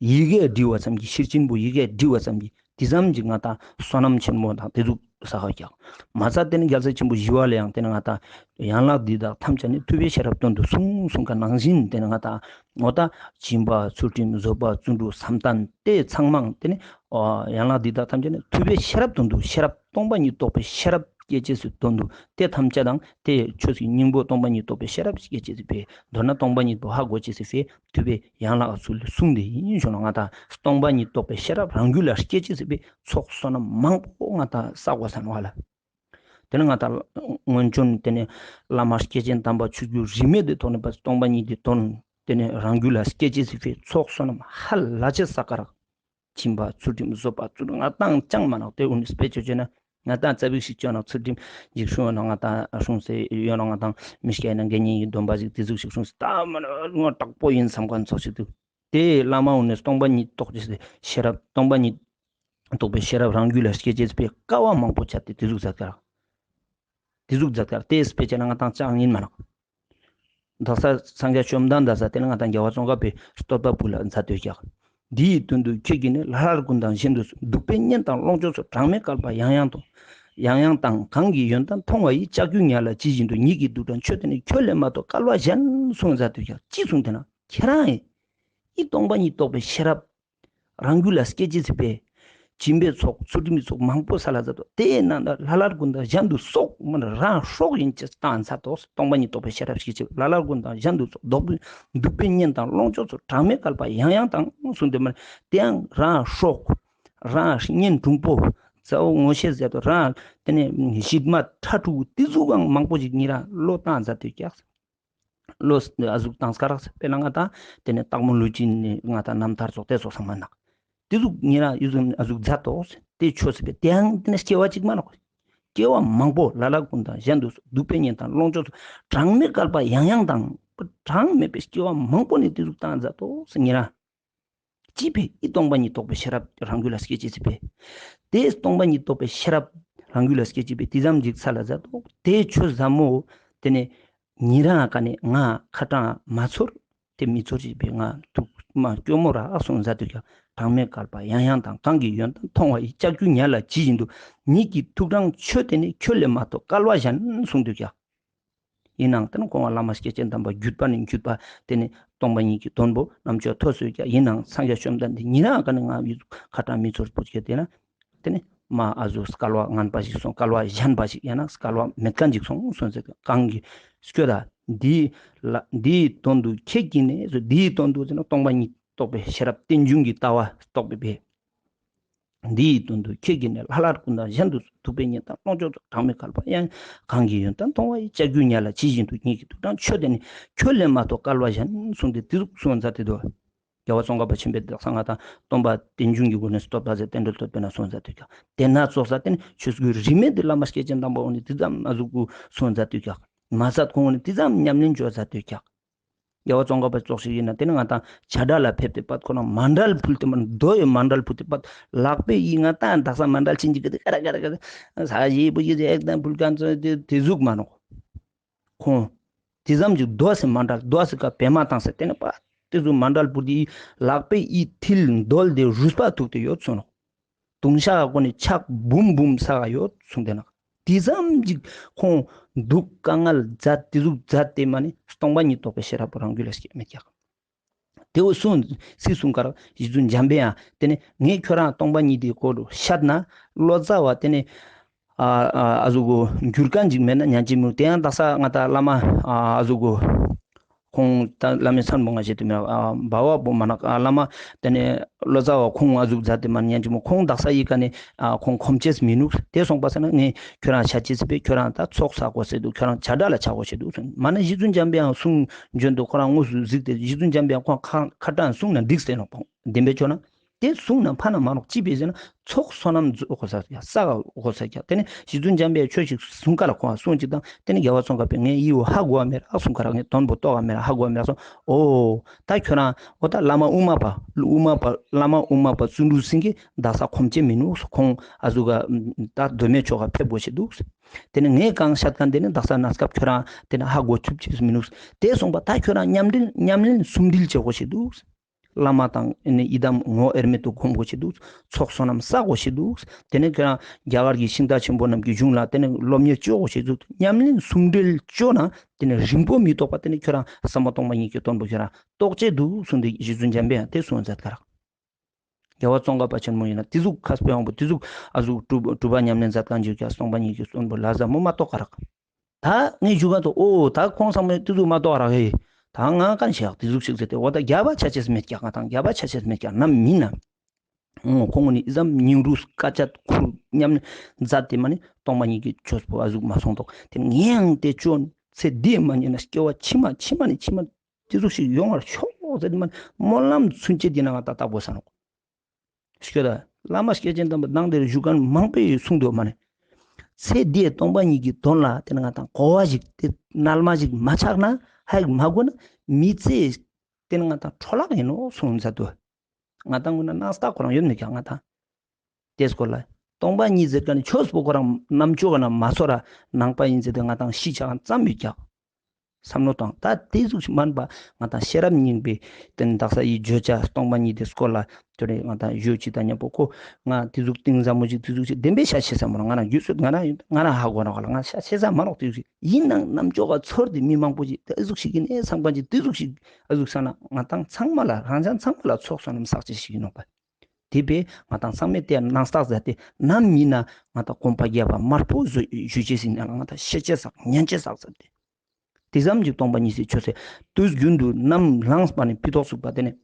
ཡི་གེ་བྲི་བ་ཙམ་གྱིས་ཤེར་ཕྱིན་པོ་ཡི་གེ་བྲི་བ་ཙམ་གྱིས་དེ་ཙམ་གྱིས་ང་དང་བསོད་ནམས་ཆེན་མོ་དང་དེ་ཟུག་བསགས་ཀྱང་། མ་རྩ་དེ་ནི་རྒྱལ་སྲས་ཆེན་པོ་ཞི་བ་ལྷ་ཡང་དེ་ནི་ང་དང་ཡན་ལག་འདི་དག་ཐམས་ཅད་ནི་ཐུབ་པས་ཤེས་རབ་དོན་དུ་གསུངས་གསུངས་ཀ་ནང་བཞིན་དེ་ནི་ང་དང་ངོ་ད་སྦྱིན་པ་ཚུལ་ཁྲིམས་བཟོད་པ་བརྩོན་འགྲུས་བསམ་གཏན་དེ་ཚང་མང་དེ་ནི་ཡན་ལག་འདི་དག་ཐམས་ཅད་ནི་ཐུབ་པས་ཤེས་རབ་དོན་དུ་ཤེས་རབ་སྟོང་པ་ཉིད་རྟོགས་པའི་ཤེས་རབ་སྐྱེ་ཅེས་སུ་དོན་དུ་དེ་ཐམས་ཅད་དང་དེ་ཆོས་ཀྱི་སྙིང་པོ་སྟོང་པ་ཉིད་རྟོགས་པའི་ཤེས་རབ་སྐྱེ་ཅེས་སུ་བས་མདོར་ན་སྟོང་པ་ཉིད་པོ་ཧ་གོ་ཅེས་སུ་བས་ཐུབ་པའི་ཡན་ལག་ཚུལ་གསུང་དེ་ཡིན་ཞུ་ན་ང་དང་སྟོང་པ་ཉིད་རྟོགས་པའི་ཤེས་རབ་རང་རྒྱུད་ལ་སྐྱེ་ཅེས་སུ་བས་ཚོགས་བསོད་ནམས་མང་པོ་ང་དང་བསགས་པ་ཟེར་ནོ་ཧ་ལ། དེ་ནི་ང་དང་སྔོན་བྱོན་དེ་ནི་བླ་མ་སྐྱེས་ཆེན་དམ་པ་ཆོས་རྒྱུད་རིས་མེད་དེ་ཐོག་ནས་པ་སྟོང་པ་ཉིད་དེ་དོན་དེ་ནི་རང་རྒྱུད་ལ་སྐྱེ་ཅེས་སུ་བས་ཚོགས་བསོད་ནམས་ཧ་ལ་ཅེས་བསགས་ཀ་རག་སྦྱིན་པ་ཚུལ་ཁྲིམས་བཟོད་པ་ཚུལ་ང་དང་ཅང་མ་ནག་དེ་འུ་ནི་སྤེ་ཆོས་ཆོས་ན་ང་དང་རྩ་བིག་ཞིག་ཆོས་ན་ཚུལ་ཁྲིམས་ཡིག་སྲུང་ཡོད་ན་ང་དང་སྲུང་སེ་ཡོད་ན་ང་དང་མི་སྐྱ་ཡིན་ན་དགེ་བསྙེན་གྱི་སྡོམ་པ་ཞིག་དེ་ཟུག་ཞིག་སྲུང་སེ་ད་མ་ནག་ང་དྲག་པོ་ཡིན་བསམ་མཁན་ཚོགས་ཞིག་འདུག་དེ་བླ་མ་འུ་ནི་སྟོང་པ་ཉིད་རྟོགས་ཀྱི་ཤེས་རབ་སྟོང་པ་ཉིད་རྟོགས་པའི་ཤེས་རབ་རང་རྒྱུད་ལ་སྐྱེ་ཅེས་པའི་དཀའ་བ་མང་པོ་བྱས་ཏེ་དེ་ཟུག་མཛད་ཀ་རག་དེ་ཟུག་མཛད་ཀ་རག་དེ་སྤེ་ཆ་ན་ང་དང་ཅང་ཡིན་མ་ནག་དག་ས་སངས་རྒྱས་བཅོམ་ལྡན་འདས་ས་དེ་ནི་ང་དང་རྒྱལ་བ་ཙོང་ཁ་པའི་བསྟོད་པ་པོ་ལ་མཛད་དོད་ཀྱང་། འདི་ཡི་དོན་དུ་ཁྱེད་ཀྱིས་ནི་ལྷ་ལྷ་ཀུན་དང་གཞན་དུ་སྡུག་པའི་གཉེན་དང་ལོངས་སྤྱོད་སོགས་གྲངས་མེད་བསྐལ་པ་ཡང་ཡང་དང་། ཡང་ཡང་དང་གང་གིས་ཡོན་ཏན་མཐོང་བ་ཡི་ལྕགས་ཀྱུ་ཉ་ལ་ཇི་བཞིན་དུ་ཉིད་ཀྱི་སྡུག་གྲངས་ཆོད་དེ་ནི་ཁྱོད་ལས་མ་གཏོགས་བསྐལ་པ་གཞན་གསུངས་མཛད་དོད་ཀྱང་ཅི་གསུངས་དེ་ན་ཁྱེད་རང་ཡིན། ཨི་སྟོང་པ་ཉིད་རྟོགས་པའི་ཤེས་རབ། རང་རྒྱུད་ལ་སྐྱེ་ཅེས་སི་པས། སྦྱིན་པའི་ཚོགས་ཚུལ་ཁྲིམས་ཀྱི་ཚོགས་མང་པོ་སལ་ལ་མཛད་དོ། དེའི་ནང་ན་ལྷ་ལྷ་ཀུན་དང་གཞན་དུ་སོགས་མ་རང་སྲོག་ཡིན་ཅེས་བཏང་མཛད་དོ། སྟོང་པ་ཉིད་རྟོགས་པའི་ཤེས་རབ་ཞེས་བྱ་བ་ལྷ་ལྷ་ཀུན་དང་གཞན་དུ་སོགས་བདུག་པའི་བདུག་པའི་གཉེན་དང་ལོངས་སྤྱོད་ཚོགས་གྲངས་མེད་བསྐལ་པ་ཡང་ཡང་དང་གསུངས་ཏེ་མ་དེའང་རང་སྲོག་རང་གཉེན་དྲུང་པོ་མཛའ་བོ་ངོ་ཤེས་ཟེར་དོ། རང་དེ་ནས་གཞིད་མ་ཁྲ་ཕྲུག་དེ་ཚོའང་མང་པོ་ཞིག་ཉེ་རང་བློ་བཏང་མཛད་དོ་ཀྱག་བློ་ཨ་ཟུག་བཏང་སྐར་རག་དཔེར་ན་ང་དང་དེ་ནས་སྟག་མོ་ལུས་ཅན་ནི་ང་དང་རྣམ་ཐར་སོགས་དེ་སོགས་ཚང་མ་ནག་དེ་ཟུག་ཉེ་རང་ཡུལ་ཟུང་ཨ་ཟུག་མཛད་དོ། དེ་ཆོས་ཟེར་བའི་དེའང་དེ་ནས་སྐྱེ་བ་གཅིག་མ་ནོག་སྐྱེ་བ་མང་པོ་ལྷ་ལྷ་ཀུན་དང་གཞན་དུ་སོགས་བདུག་པའི་གཉེན་དང་ལོངས་སྤྱོད་ཚོགས་གྲངས་མེད་བསྐལ་པ་ཡང་ཡང་དང་། གྲངས་མེད་པའི་སྐྱེ་བ་མང་པོ་ནས་དེ་ཟུག་བཏང་མཛད་དོ་ཟེར་ཉེ་རང་། ཅི་བས་ཨི་སྟོང་པ་ཉིད་རྟོགས་པའི་ཤེས་རབ་རང་རྒྱུད་ལ་སྐྱེ་ཅི་ཟེར་བས། དེ་སྟོང་པ་ཉིད་རྟོགས་པའི་ཤེས་རབ་རང་རྒྱུད་ལ་སྐྱེ་ཅི་བས་དེ་ཙམ་ཞིག་སལ་ལ་མཛད་དོ། དེ་ཆོས་ཟབ་མོ་དེ་ནས་ཉེ་རང་ཀ་ནས་ང་ཁ་གྲངས་མ་ཚོར། དེ་མི་ཚོར་ཅིག་པའི་ང་ཐུགས་མ་སྐྱོ་མོ་ར་ཨ་གསུངས་མཛད་དུས་ཀྱང་གྲངས་མེད་བསྐལ་པ་ཡང་ཡང་དང་གང་གིས་ཡོན་ཏན་མཐོང་བ་ཡི་ལྕགས་ཀྱུ་ཉ་ལ་ཇི་བཞིན་དུ་ཉིད་ཀྱི་ཐུགས་དྲང་ཆོས་དེ་ནི་ཁྱོད་ལས་མ་གཏོགས་སྐལ་བ་གཞན་གསུངས་དུས་ཀྱང་། ཡིན་ནའང་དེ་ནི་གོང་བ་བླ་མ་སྐྱེས་ཆེན་དམ་པ་བརྒྱུད་པ་ནས་བརྒྱུད་པ་དེ་ནི་སྟོང་པ་ཉིད་ཀྱི་དོན་པོ་རྣམ་དཔྱོད་ཐོས་སོས་ཀྱང་ཡིན་ནའང་སངས་རྒྱས་བཅོམ་ལྡན་འདས་ཉིད་རང་ག་ནས་ང་ཡི་ཁ་གྲངས་མི་ཚོར་པོ་ཁྱེད་དེ་ན། དེ་ནི་མ་ཨ་ཟུ་སྐལ་བ་ངན་པ་ཞིག་སོང་སྐལ་བ་གཞན་པ་ཞིག་ཡང་ན་སྐལ་བ་མེད་མཁན་ཞིག་སོང་གསུངས་ཟེར་གང་གི་སྐྱོ་ད་འདིའི་ལ་འདིའི་དོན་དུ་ཁྱེད་ཀྱིས་ནས་འདིའི་དོན་དུ་ཟེར་ན་སྟོང་པ་ཉིད་རྟོགས་པའི་ཤེས་རབ་རྟེན་འབྱུང་གི་ལྟ་བ་རྟོགས་པའི་འདིའི་དོན་དུ་ཁྱེད་ཀྱིས་ནི་ལྷ་ལྷར་ཀུན་དང་གཞན་དུ་ཐུག་པའི་ཉེན་དང་སྣང་ཕྱོགས་སུ་གྲངས་མེད་བསྐལ་པ་ཡང་གང་གིས་ཡོན་ཏན་མཐོང་བ་ཡི་ལྕགས་ཀྱུ་ཉ་ལ་ཇི་བཞིན་དུ་ཉིད་ཀྱི་ཐུགས་དྲང་ཆོས་དེ་ནི་ཁྱོད་ལས་མ་གཏོགས་སྐལ་བ་གཞན་གསུངས་ཏེ་དེ་ཟུག་གསུངས་མཛད་དེ་འདུག་རྒྱལ་བ་ཙོང་ཁ་པ་ཆེན་པོས་དག་ས་ང་དང་སྟོན་པ་རྟེན་འབྱུང་གི་སྒོ་ནས་སྟོབས་དག་ཚེ་རྟེན་འབྲེལ་ཐོབ་པས་ན་གསུངས་མཛད་དུས་ཀྱང་དེ་ན་ཙོགས་ས་དེ་ནི་ཆོས་སྐུའི་རིས་མེད་དེ་བླ་མ་སྐྱེས་ཆེན་དམ་པ་འོ་ནི་དེ་ཙམ་ཨ་ཟུག་གུ་གསུངས་མཛད་དུས་ཀྱང་མ་ཟད་ཁོང་འོ་ནི་དེ་ཙམ་ཉམས་ལེན་བྱོས་མཛད་དུས་ཀྱང་། རྒྱལ་བ་ཙོང་ཁ་པ་ཙོགས་ཤིག་ཡིན་ན་དེ་ནི་ང་དང་བྱ་བྲལ་ལ་ཕེབས་ཏེ་པད་ཁོ་རང་མཎྜལ་ཕུལ་ཏེ་མ་རྡོ་ཡི་མཎྜལ་ཕུལ་ཏེ་པད་ལག་པས་ཡིན་ང་དང་དག་ས་མཎྜལ་ཕྱིན་ཅི་གི་དེ་ཀ་ར་ཀ་ར་ཀ་ར་ས་ཡི་བུ་ཡི་རེག་དང་ཕུལ་ག་ཚོ་དེ་དེ་ཟུག་མ་ནོག་ཁོང་དེ་ཙམ་གྱི་རྡོ་སེ་མཎྜལ་རྡོ་སེ་ཀ་བེ་མ་བཏང་སེ་དེ་ནི་པ་དེ་ཟུག་མཎྜལ་ཕུལ་ཏེ་ལག་པས་ཡི་མཐིལ་མདོལ་དེ་རུས་པ་ཐུག་སྟེ་ཡོད་ཚོ་ནོག་དུང་ཤ་ག་ནི་ཆག་འབུམ་འབུམ་ས་ག་ཡོད་གསུངས་ཏེ་ན། དེ་ཙམ་ཅིག་ཁོང་སྡུག་དཀའ་ངལ་མཛད་དེ་ཟུག་མཛད་དེ་མ་ནི་སྟོང་པ་ཉིད་རྟོགས་པའི་ཤེས་རབ་རང་རྒྱུད་ལ་སྐྱེ་མེད་ཀྱང་། དེ་འུ་གསུངས་སྲིད་གསུངས་ཀར་རྗེ་བཙུན་འཇམ་པའི་དབྱངས་དེ་ནི་ངས་ཁྱོད་རང་སྟོང་པ་ཉིད་དེའི་སྐོར་ལ་བཤད་ན་ལོ་ཙཱ་བ་དེ་ནི་ཨ་ཨ་ཨ་ཟུག་གོ་འགྱུར་མཁན་ཅིག་མེད་ན་ཉན་གྱི་མི་འདུག་དེ་ཡང་དག་ས་ང་ད་བླ་མ་ཨ་ཨ་ཟུག་གོ་ཁོང་ད་བླ་མའི་མཚན་པོ་ང་བཤད་དུ་མེད། ཨ་བ་བ་པོ་མ་ན་ཨ་བླ་མ་དེ་ནས་ལོ་ཙཱ་བ་ཁོང་ཨ་ཟུག་མཛད་དེ་མ་ཉན་གྱི་མོ་ཁོང་དག་ས་ཡི་ག་ནས་ཨ་ཁོང་ཁོམ་ཅེས་མི་ནུག་དེ་སོང་པ་ས་ན་ངས་ཁྱོད་རང་ཆ་ཅེས་པས་ཁྱོད་རང་ད་ཚོགས་བསག་དགོས་ཟེར་འདུག་ཁྱོད་རང་བྱ་བྲལ་ལ་ཆ་དགོས་ཟེར་འདུག་མ་ན་རྗེ་བཙུན་འཇམ་པའི་དབྱངས་གསུང་འབྱོན་དུ་ཁོ་རང་དངོས་སུ་གཟིགས་ཏེ་རྗེ་བཙུན་འཇམ་པའི་དབྱངས་ཁོང་ཁ་ཁ་གྲངས་གསུང་ན་འགྲིག་ཟེར་ནོ་བདེན་པའི་ཆོ་ན། དེ་གསུངས་ན་ཕ་ན་མ་རོགས་ཅི་བས་ཟེར་ན་ཚོགས་བསོད་ནམས་རྫོགས་དགོས་ས་ཡ་ས་ག་དགོས་ས་ཀྱང་དེ་ནི་རྗེ་བཙུན་འཇམ་པའི་ཆོས་ཤིག་གསུང་ག་ལ་ཁོང་གསུང་ཅིག་དང་དེ་ནི་རྒྱལ་བ་ཙོང་ཁ་པས་ངས་ཡིའུ་ཧ་གོ་བ་མེད་ར་གསུང་ག་ར་ངས་དོན་པོ་རྟོགས་བ་མེད་ར་ཧ་གོ་བ་མེད་ར་སོང་། ཨོ་ད་ཁྱོད་རང་ཨོ་ད་བླ་མ་དབུ་མ་པ་དབུ་མ་པ་བླ་མ་དབུ་མ་པ་བརྩོན་འགྲུས་སེང་གེ་དག་ས་ཁོམ་ཆེ་མི་ནུག་ཁོང་ཨ་ཟུ་ག་ད་མདོ་སྨད་ཆོ་ག་ཕེབས་དགོས་ཤེས་འདུག་དེ་ནི་ངས་གང་བཤད་མཁན་དེ་ནི་དག་ས་གནས་སྐབས་ཁྱོད་རང་དེ་ནི་ཧ་གོ་ཐུབ་ཅེས་མི་ནུག་དེ་སོང་པ་ད་ཁྱོད་རང་ཉམས་ལེན་ཉམས་ལེན་ཟུང་འབྲེལ་བྱེད་དགོས་ཤེས་འདུག་བླ་མ་དང་ཨེ་ནི་ཡི་དམ་ངོ་དབྱེར་མེད་དུ་སྒོམ་དགོས་ཤེས་འདུག་ཚོགས་བསོད་ནམས་བསགས་དགོས་ཤེས་འདུག་དེ་ནས་ཁྱོད་རང་རྒྱ་གར་གྱི་ཤིང་རྟ་ཆེན་པོ་རྣམས་ཀྱི་གཞུང་ལ་དེ་ནས་སློབ་གཉེར་བཅོ་དགོས་ཤེས་འདུག་ཉམས་ལེན་ཟུང་འབྲེལ་བཅོ་ན་དེ་ནས་རིང་པོ་མི་ཐོགས་པ་དེ་ནས་ཁྱོད་རང་ཟབ་མོ་སྟོང་པ་ཉིད་ཀྱི་དོན་པོ་ཁྱོད་རང་རྟོགས་ཅེས་འདུག་གསུངས་ཏེ་རྗེ་བཙུན་འཇམ་པའི་དབྱངས་དེ་གསུངས་མཛད་ཀ་རག་རྒྱལ་བ་ཙོང་ཁ་པ་ཆེན་མོ་ཡིན་ན་དེ་ཟུག་མཁས་པའི་དབང་པོ་དེ་ཟུག་ཨ་ཟུག་གྲུབ་གྲུབ་པ་ཉམས་ལེན་མཛད་མཁན་ཅིག་ཀྱང་སྟོང་པ་ཉིད་ཀྱི་དོན་པོ་ལ་ཟབ་མོ་མ་རྟོགས་ཀ་རག་ད་ངས་ཞུ་ག་ཐོག་ཨོ་ད་ཁོང་ཚང་མས་དེ་ཟུག་མ་གཏོགས་རག་ཧེ། ད་ང་གང་བྱེད་ཡག་དེ་ཟུག་ཞིག་ཟེར་ཏེ་འོ་ད་རྒྱ་བ་ཆ་ཆེས་མེད་ཀྱག་ང་དང་རྒྱ་བ་ཆ་ཆེས་མེད་ཀྱག་ནམ་མིན་ན། ཨོ་ཁོང་ནི་ཨི་ཙམ་སྙིང་རུས་དཀའ་སྤྱད་ཁུར་མཉམ་མཛད་དེ་མ་ནི་སྟོང་པ་ཉིད་ཀྱི་ཆོས་པོ་ཨ་ཟུག་མ་སོང་ཐོག་དེ་ངས་ཡང་དེ་ཅོ་ཚེ་འདིའི་མ་ཉེས་ན་སྐྱེ་བ་ཕྱི་མ་ཕྱི་མ་ནི་ཕྱི་མ་དེ་ཟུག་ཞིག་ཡོང་བར་ཤོག་ཟེར་ཏེ་མ་ནི་སྨོན་ལམ་ཚུན་ཆད་དེ་ན་ང་ད་བཏབ་དགོས་ས་ནོག་ཤོད་ད། བླ་མ་སྐྱེས་ཆེན་དམ་པ་ནང་དེར་བཞུགས་མཁན་མང་པོས་གསུངས་འདུག་མ་ནི། ཚེ་འདིའི་སྟོང་པ་ཉིད་ཀྱི་དོན་ལ་དེ་ནི་ང་དང་གོ་བ་ཞིག་དེ་རྣལ་མ་ཞིག་མ་ཆགས་ན་ཧ་ཡིག་མ་གོ་ན་མི་ཚེ་དེ་ནི་ང་དང་འཕྲོ་བརླག་ཡིན་ནོ་གསུངས་མཛད་འདུག་ང་དང་ངོ་ན་སྣང་སྟག་ཁོ་རང་ཡོད་མེད་ཀྱང་ང་དང་དེ་སྐོར་ལ་སྟོང་པ་ཉིད་ཟེར་མཁན་ནི་ཆོས་པོ་ཁོ་རང་རྣམ་ཅོ་ག་ན་མ་ཚོར་ར་ནང་པ་ཡིན་ཟེར་ཏེ་ང་དང་ཤི་ཆ་ག་ཙམ་ཡོད་ཀྱང་། བསམ་བློ་བཏང་ད་དེ་ཟུག་ཞིག་མིན་པ་ང་དང་ཤེས་རབ་སྙིང་པོའི་དེ་ནི་དག་ས་ཡི་བརྗོད་བྱ་སྟོང་པ་ཉིད་དེ་སྐོར་ལ་དེ་རེད་ང་དང་བརྗོད་ཅི་ད་མཉམ་པོ་ཁོ་ང་དེ་ཟུག་གཏིང་ཟབ་མོ་ཞིག་དེ་ཟུག་ཞིག་བདེན་པའི་ཤ་ཆེ་ས་མ་རོགས་ང་རང་རྒྱུད་སྲོལ་ང་རང་ཡོད་ང་རང་ཧ་གོ་རོགས་ལ་ང་ཤ་ཆེ་ས་མ་རོགས་དེ་ཟུག་ཞིག་ཡིན་ནང་རྣམ་ཅོག་ག་ཚོར་དེ་མི་མང་པོ་ཞིག་དེ་ཟུག་ཞིག་ཡིན་ཨེ་ཚང་པ་ཅིག་དེ་ཟུག་ཞིག་ཨ་ཟུག་ས་ན་ང་དང་ཚང་མ་ལ་རང་ཅག་ཚང་མ་ལ་ཚོགས་བསོད་ནམས་བསགས་ཅིག་ཞིག་ཡིན་ནོག་པ། དེ་བས་ང་དང་ཚང་མས་དེ་ནང་རྟགས་མཛད་དེ་ནམ་ཡིན་ན་ང་དང་གོམ་པ་རྒྱབ་པ་དམར་པོ་བཟོ་ཞུ་ཅེས་ཟིན་ན་ལ་ང་དང་ཤེས་ཅེས་སག་ཉན་ཅེས་སག་ཟེར་ཏེ། དེ་ཙམ་གྱིས་སྟོང་པ་ཉིད་ཟེར་ཆོས་ཟེར་དུས་རྒྱུན་དུ་ནམ་ལངས་པ་ནས་ཕི་ཏོག་ཚུགས་པ་དེ་ནས་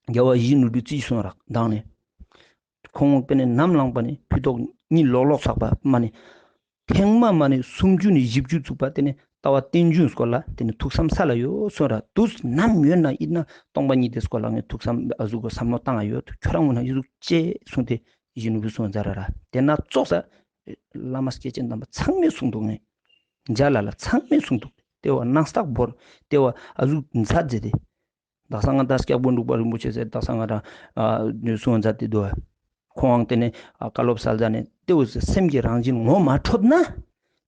རྒྱལ་བ་ཡིད་བཞིན་ནོར་བུའི་རྩིས་སོང་རག་མདང་ནས། ཁོང་དཔེ་ནས་ནམ་ལངས་པ་ནས་ཕི་ཏོག་གཉིད་ལོག་ལོག་ཚགས་པ་མ་ནས། ཐེངས་མ་མ་ནས་སུམ་ཅུ་ནས་བཞི་བཅུ་ཚུགས་པ་དེ་ནས་ལྟ་བ་རྟེན་འབྱུང་སྐོར་ལ་དེ་ནས་ཐུགས་བསམ་ས་ལ་ཡོད་སོང་ར་དུས་ནམ་ཡོད་ན་ཡིན་ན་སྟོང་པ་ཉིད་དེ་སྐོར་ལ་ངས་ཐུགས་བསམ་ཨ་ཟུག་གི་བསམ་བློ་བཏང་ཡ་ཡོད། ཁྱོད་རང་ངོ་ན་ཡི་ཟུག་ཅེས་གསུངས་ཏེ་ཡིད་བཞིན་ནོར་བུ་གསུངས་མཛད་ར་ར་དེ་ན་ཙོག་ས་བླ་མ་སྐྱེས་ཆེན་དམ་པ་ཚང་མས་གསུངས་འདུག་ངས་མཇལ་ལ་ལ་ཚང་མས་གསུངས་འདུག་དེ་བ་ནང་རྟགས་བོར་དེ་བ་ཨ་ཟུག་མཛད་མཛད་དེ། དག་ས་ང་དང་སྐྱབས་མགོན་འབྲུག་པ་རིན་པོ་ཆེ་ཟེར་དག་ས་ང་དང་གསུང་མཛད་དེ་འདུག་ཁོང་དེ་ནས་བཀའ་སློབ་སལ་ཟ་ནས་དེ་བས་སེམས་ཀྱི་རང་བཞིན་ངོ་མ་འཕྲོད་ན།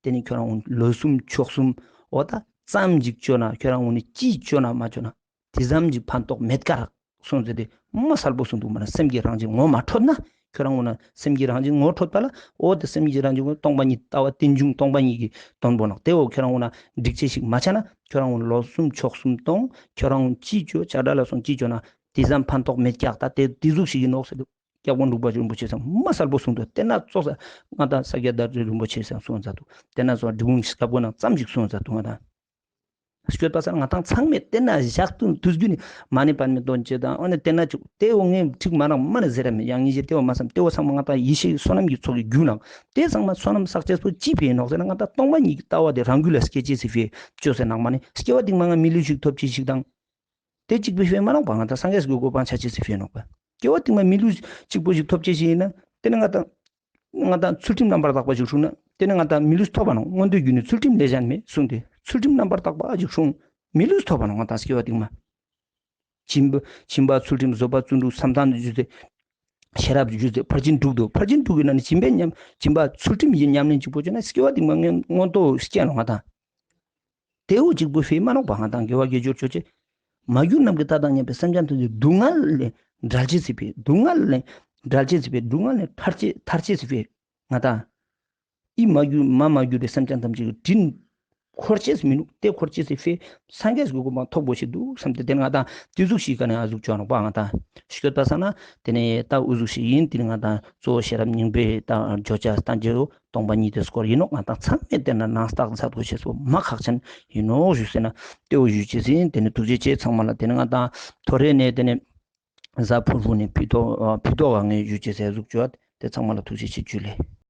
དེ་ནས་ཁྱོད་རང་ལོ་གསུམ་ཕྱོགས་གསུམ་འོ་ད་ཙམ་ཅིག་བཅོས་ན་ཁྱོད་རང་ངོ་ནས་ཅི་བཅོས་ན་མ་བཅོས་ན་དེ་ཙམ་ཅིག་ཕན་ཐོགས་མེད་ཀ་རག་གསུང་ཟེར་དེ་མ་གསལ་པོ་གསུང་འདུག་མ་ན་སེམས་ཀྱི་རང་བཞིན་ངོ་མ་འཕྲོད་ན། ཁྱོད་རང་ངོ་ན་སེམས་ཀྱི་རང་བཞིན་ངོ་འཕྲོད་པ་ལ་འོ་དེ་སེམས་ཀྱི་རང་བཞིན་ངོ་སྟོང་པ་ཉིད་ལྟ་བ་རྟེན་འབྱུང་སྟོང་པ་ཉིད་ཀྱི་དོན་པོ་ནག་དེ་འོ་ཁྱོད་རང་ངོ་ན་སྒྲིག་ཆས་ཤིག་མ་ཆ་ན་ཁྱོད་རང་ངོ་ན་ལོ་གསུམ་ཕྱོགས་གསུམ་གཏོང་ཁྱོད་རང་ངོ་ཅི་བཅོ་ཆ་འདྲ་ལ་སོང་ཅི་བཅོ་ན་དེ་ཙམ་ཕན་ཐོགས་མེད་ཀྱག་ད་དེ་དེ་ཟུག་ཞིག་ཡིན་ནོག་ཟེར་དུས་སྐྱབས་མགོན་འབྲུག་པ་རིན་པོ་ཆེ་ཚང་མ་གསལ་པོ་གསུངས་འདུག་དེ་ན་ཙོག་ས་ང་དང་ས་སྐྱ་བདག་ཁྲི་རིན་པོ་ཆེ་ཚང་གསུངས་མཛད་འདུག་དེ་ན་ཙོག་འབྲི་གུང་གི་སྐབས་གོ་ནང་ཙམ་ཞིག་གསུངས་མཛད་འདུག་ང་དང་། སྐྱོད་པ་སར་ང་ཐང་ཚང་མས་བལྟས་ན་ཞག་ཏུ་དུས་རྒྱུན་ནི་མ་ཎི་པར་མི་འདོན་ཅེས་དང་ཨ་ནི་བལྟས་ན་ཅིག་དེ་འོ་ངས་འགྲིག་མ་རང་མ་ནི་ཟེར་ར་མི་ཡང་ངེས་ཤེས་དེ་འོ་མ་བསམ་དེ་འོ་ཚང་མ་ང་ཐང་ཡེ་ཤེས་བསོད་ནམས་ཀྱི་ཚོགས་ཀྱི་རྒྱུ་ནང་དེ་ཚང་མ་བསོད་ནམས་བསགས་ཅེས་པོ་ཅི་ཕེ་ནོག་ཟེར་ན་ང་ཐང་སྟོང་པ་ཉིད་ཀྱི་ལྟ་བ་དེ་རང་རྒྱུད་ལ་སྐྱེ་ཅེས་སི་ཕེ་བཅོས་ཟེར་ནང་མ་ནི་སྐྱེ་བ་སྟིང་མ་ང་མི་ལུས་ཤིག་ཐོབ་ཅེས་ཤིག་དང་། དེ་གཅིག་པུ་ཕེ་མ་ནོག་པ་ང་ཐང་སངས་རྒྱས་ཀྱི་གོ་འཕང་ཆ་ཅེས་སི་ཕེ་ནོག་པ་སྐྱེ་བ་སྟིང་མ་མི་ལུས་གཅིག་པུ་ཞིག་ཐོབ་ཅེས་ཤིག་ཡིན་ན་དེ་ནི་ང་ཐང་། ང་དང་ཚུལ་ཁྲིམས་རྣམ་པར་དག་པ་ཞིག་སྲུང་ན་དེ་ནི་ང་དང་མི་ལུས་ཐོབ་པ་ནོ། མངོན་མཐོའི་རྒྱུ་ནི་ཚུལ་ཁྲིམས་ལས་གཞན་མེད་གསུངས་ཏེ་ཚུལ་ཁྲིམས་རྣམ་པར་དག་པ་ཞིག་སྲུང་མི་ལུས་ཐོབ་པ་ནོ། ང་དང་སྐྱེ་བ་སྟིང་མ། སྦྱིན་པ་སྦྱིན་པ་ཚུལ་ཁྲིམས་བཟོད་པ་བརྩོན་འགྲུས་བསམ་གཏན་རྒྱུ་སྟེ། ཤེས་རབ་རྒྱུ་སྟེ་ཕར་ཕྱིན་དྲུག་ཏུ་ཕར་ཕྱིན་དྲུག་གི་ནང་ནས་སྦྱིན་པའི་ཉམས་སྦྱིན་པ་ཚུལ་ཁྲིམས་ཡིན་ཉམས་ལེན་གཅིག་པོ་བྱས་ན་སྐྱེ་བ་སྟིང་མ་ངན་མངོན་མཐོ་སྐྱེ་ནོ་ང་དང་། དེའུ་གཅིག་པུ་ཕེ་མ་ནོག་པ་ང་དང་དགེ་བ་དགེ་སྦྱོར་ཆོས་ཅན། མ་གྱུར་ནམ་མཁའི་མཐའ་དང་མཉམ་པའི་སེམས་ཅན་ཐམས་ཅད་སྡུག་བསྔལ་ལས་བསྒྲལ་ཅེས་སི་ཕེ་སྡུག་བསྔལ་ལས་བསྒྲལ་ཅེས་སི་ཕེ་སྡུག་བསྔལ་ལས་ཐར་ཅེས་ཐར་ཅེས་སི་ཕེ་ང་དང་། ཨི་མ་གྱུར་མ་མ་གྱུར་པའི་སེམས་ཅན་ཐམས་ཅད་ཀྱི་དྲིན་འཁོར་ཅེས་སི་མི་ནུག་དེ་འཁོར་ཅེས་སི་ཕེ་སངས་རྒྱས་ཀྱི་གོ་འཕང་ཐོབ་དགོས་ཤིག་འདུག་བསམ་སྟེ་དེ་ང་དང་དེ་ཟུག་ཞིག་ག་ནས་ཨ་ཟུག་ཅོ་ནོག་པ་ང་དང་། ཤོད་པ་ས་ན་དེ་ནས་ད་ཨུ་ཟུག་ཞིག་ཡིན་དེ་ནི་ང་དང་གཙོ་བོ་ཤེས་རབ་སྙིང་པོའི་ད་བརྗོད་བྱ་བསྟན་བཅོས་སྟོང་པ་ཉིད་དེ་སྐོར་ཡིན་ནོག་ང་དང་ཚང་མས་བལྟས་ན་ནང་རྟགས་མཛད་དགོས་ཤེས་སོ་མ་ཁག་ཅན་ཡིན་ནོག་ཞུ་ཟེར་ན་དེ་འོ་ཞུ་ཅེས་ཡིན། དེ་ནི་ཐུགས་རྗེ་ཆེ་ཚང་མ་ལ། དེ་ནི་ང་དང་ཐོ་རེ་ནས་དེ་ནི་གཟའ་ཕུར་བུ་ནས་ཕུད་ཐོག་ཕུད་ཐོག་ག་ངས་ཞུ་ཅེས་ཟེར་ཟུག་བཅོ་དེ་ཚང་མ་ལ་ཐུགས་རྗེ་ཆེ་ཇུ་ལེ།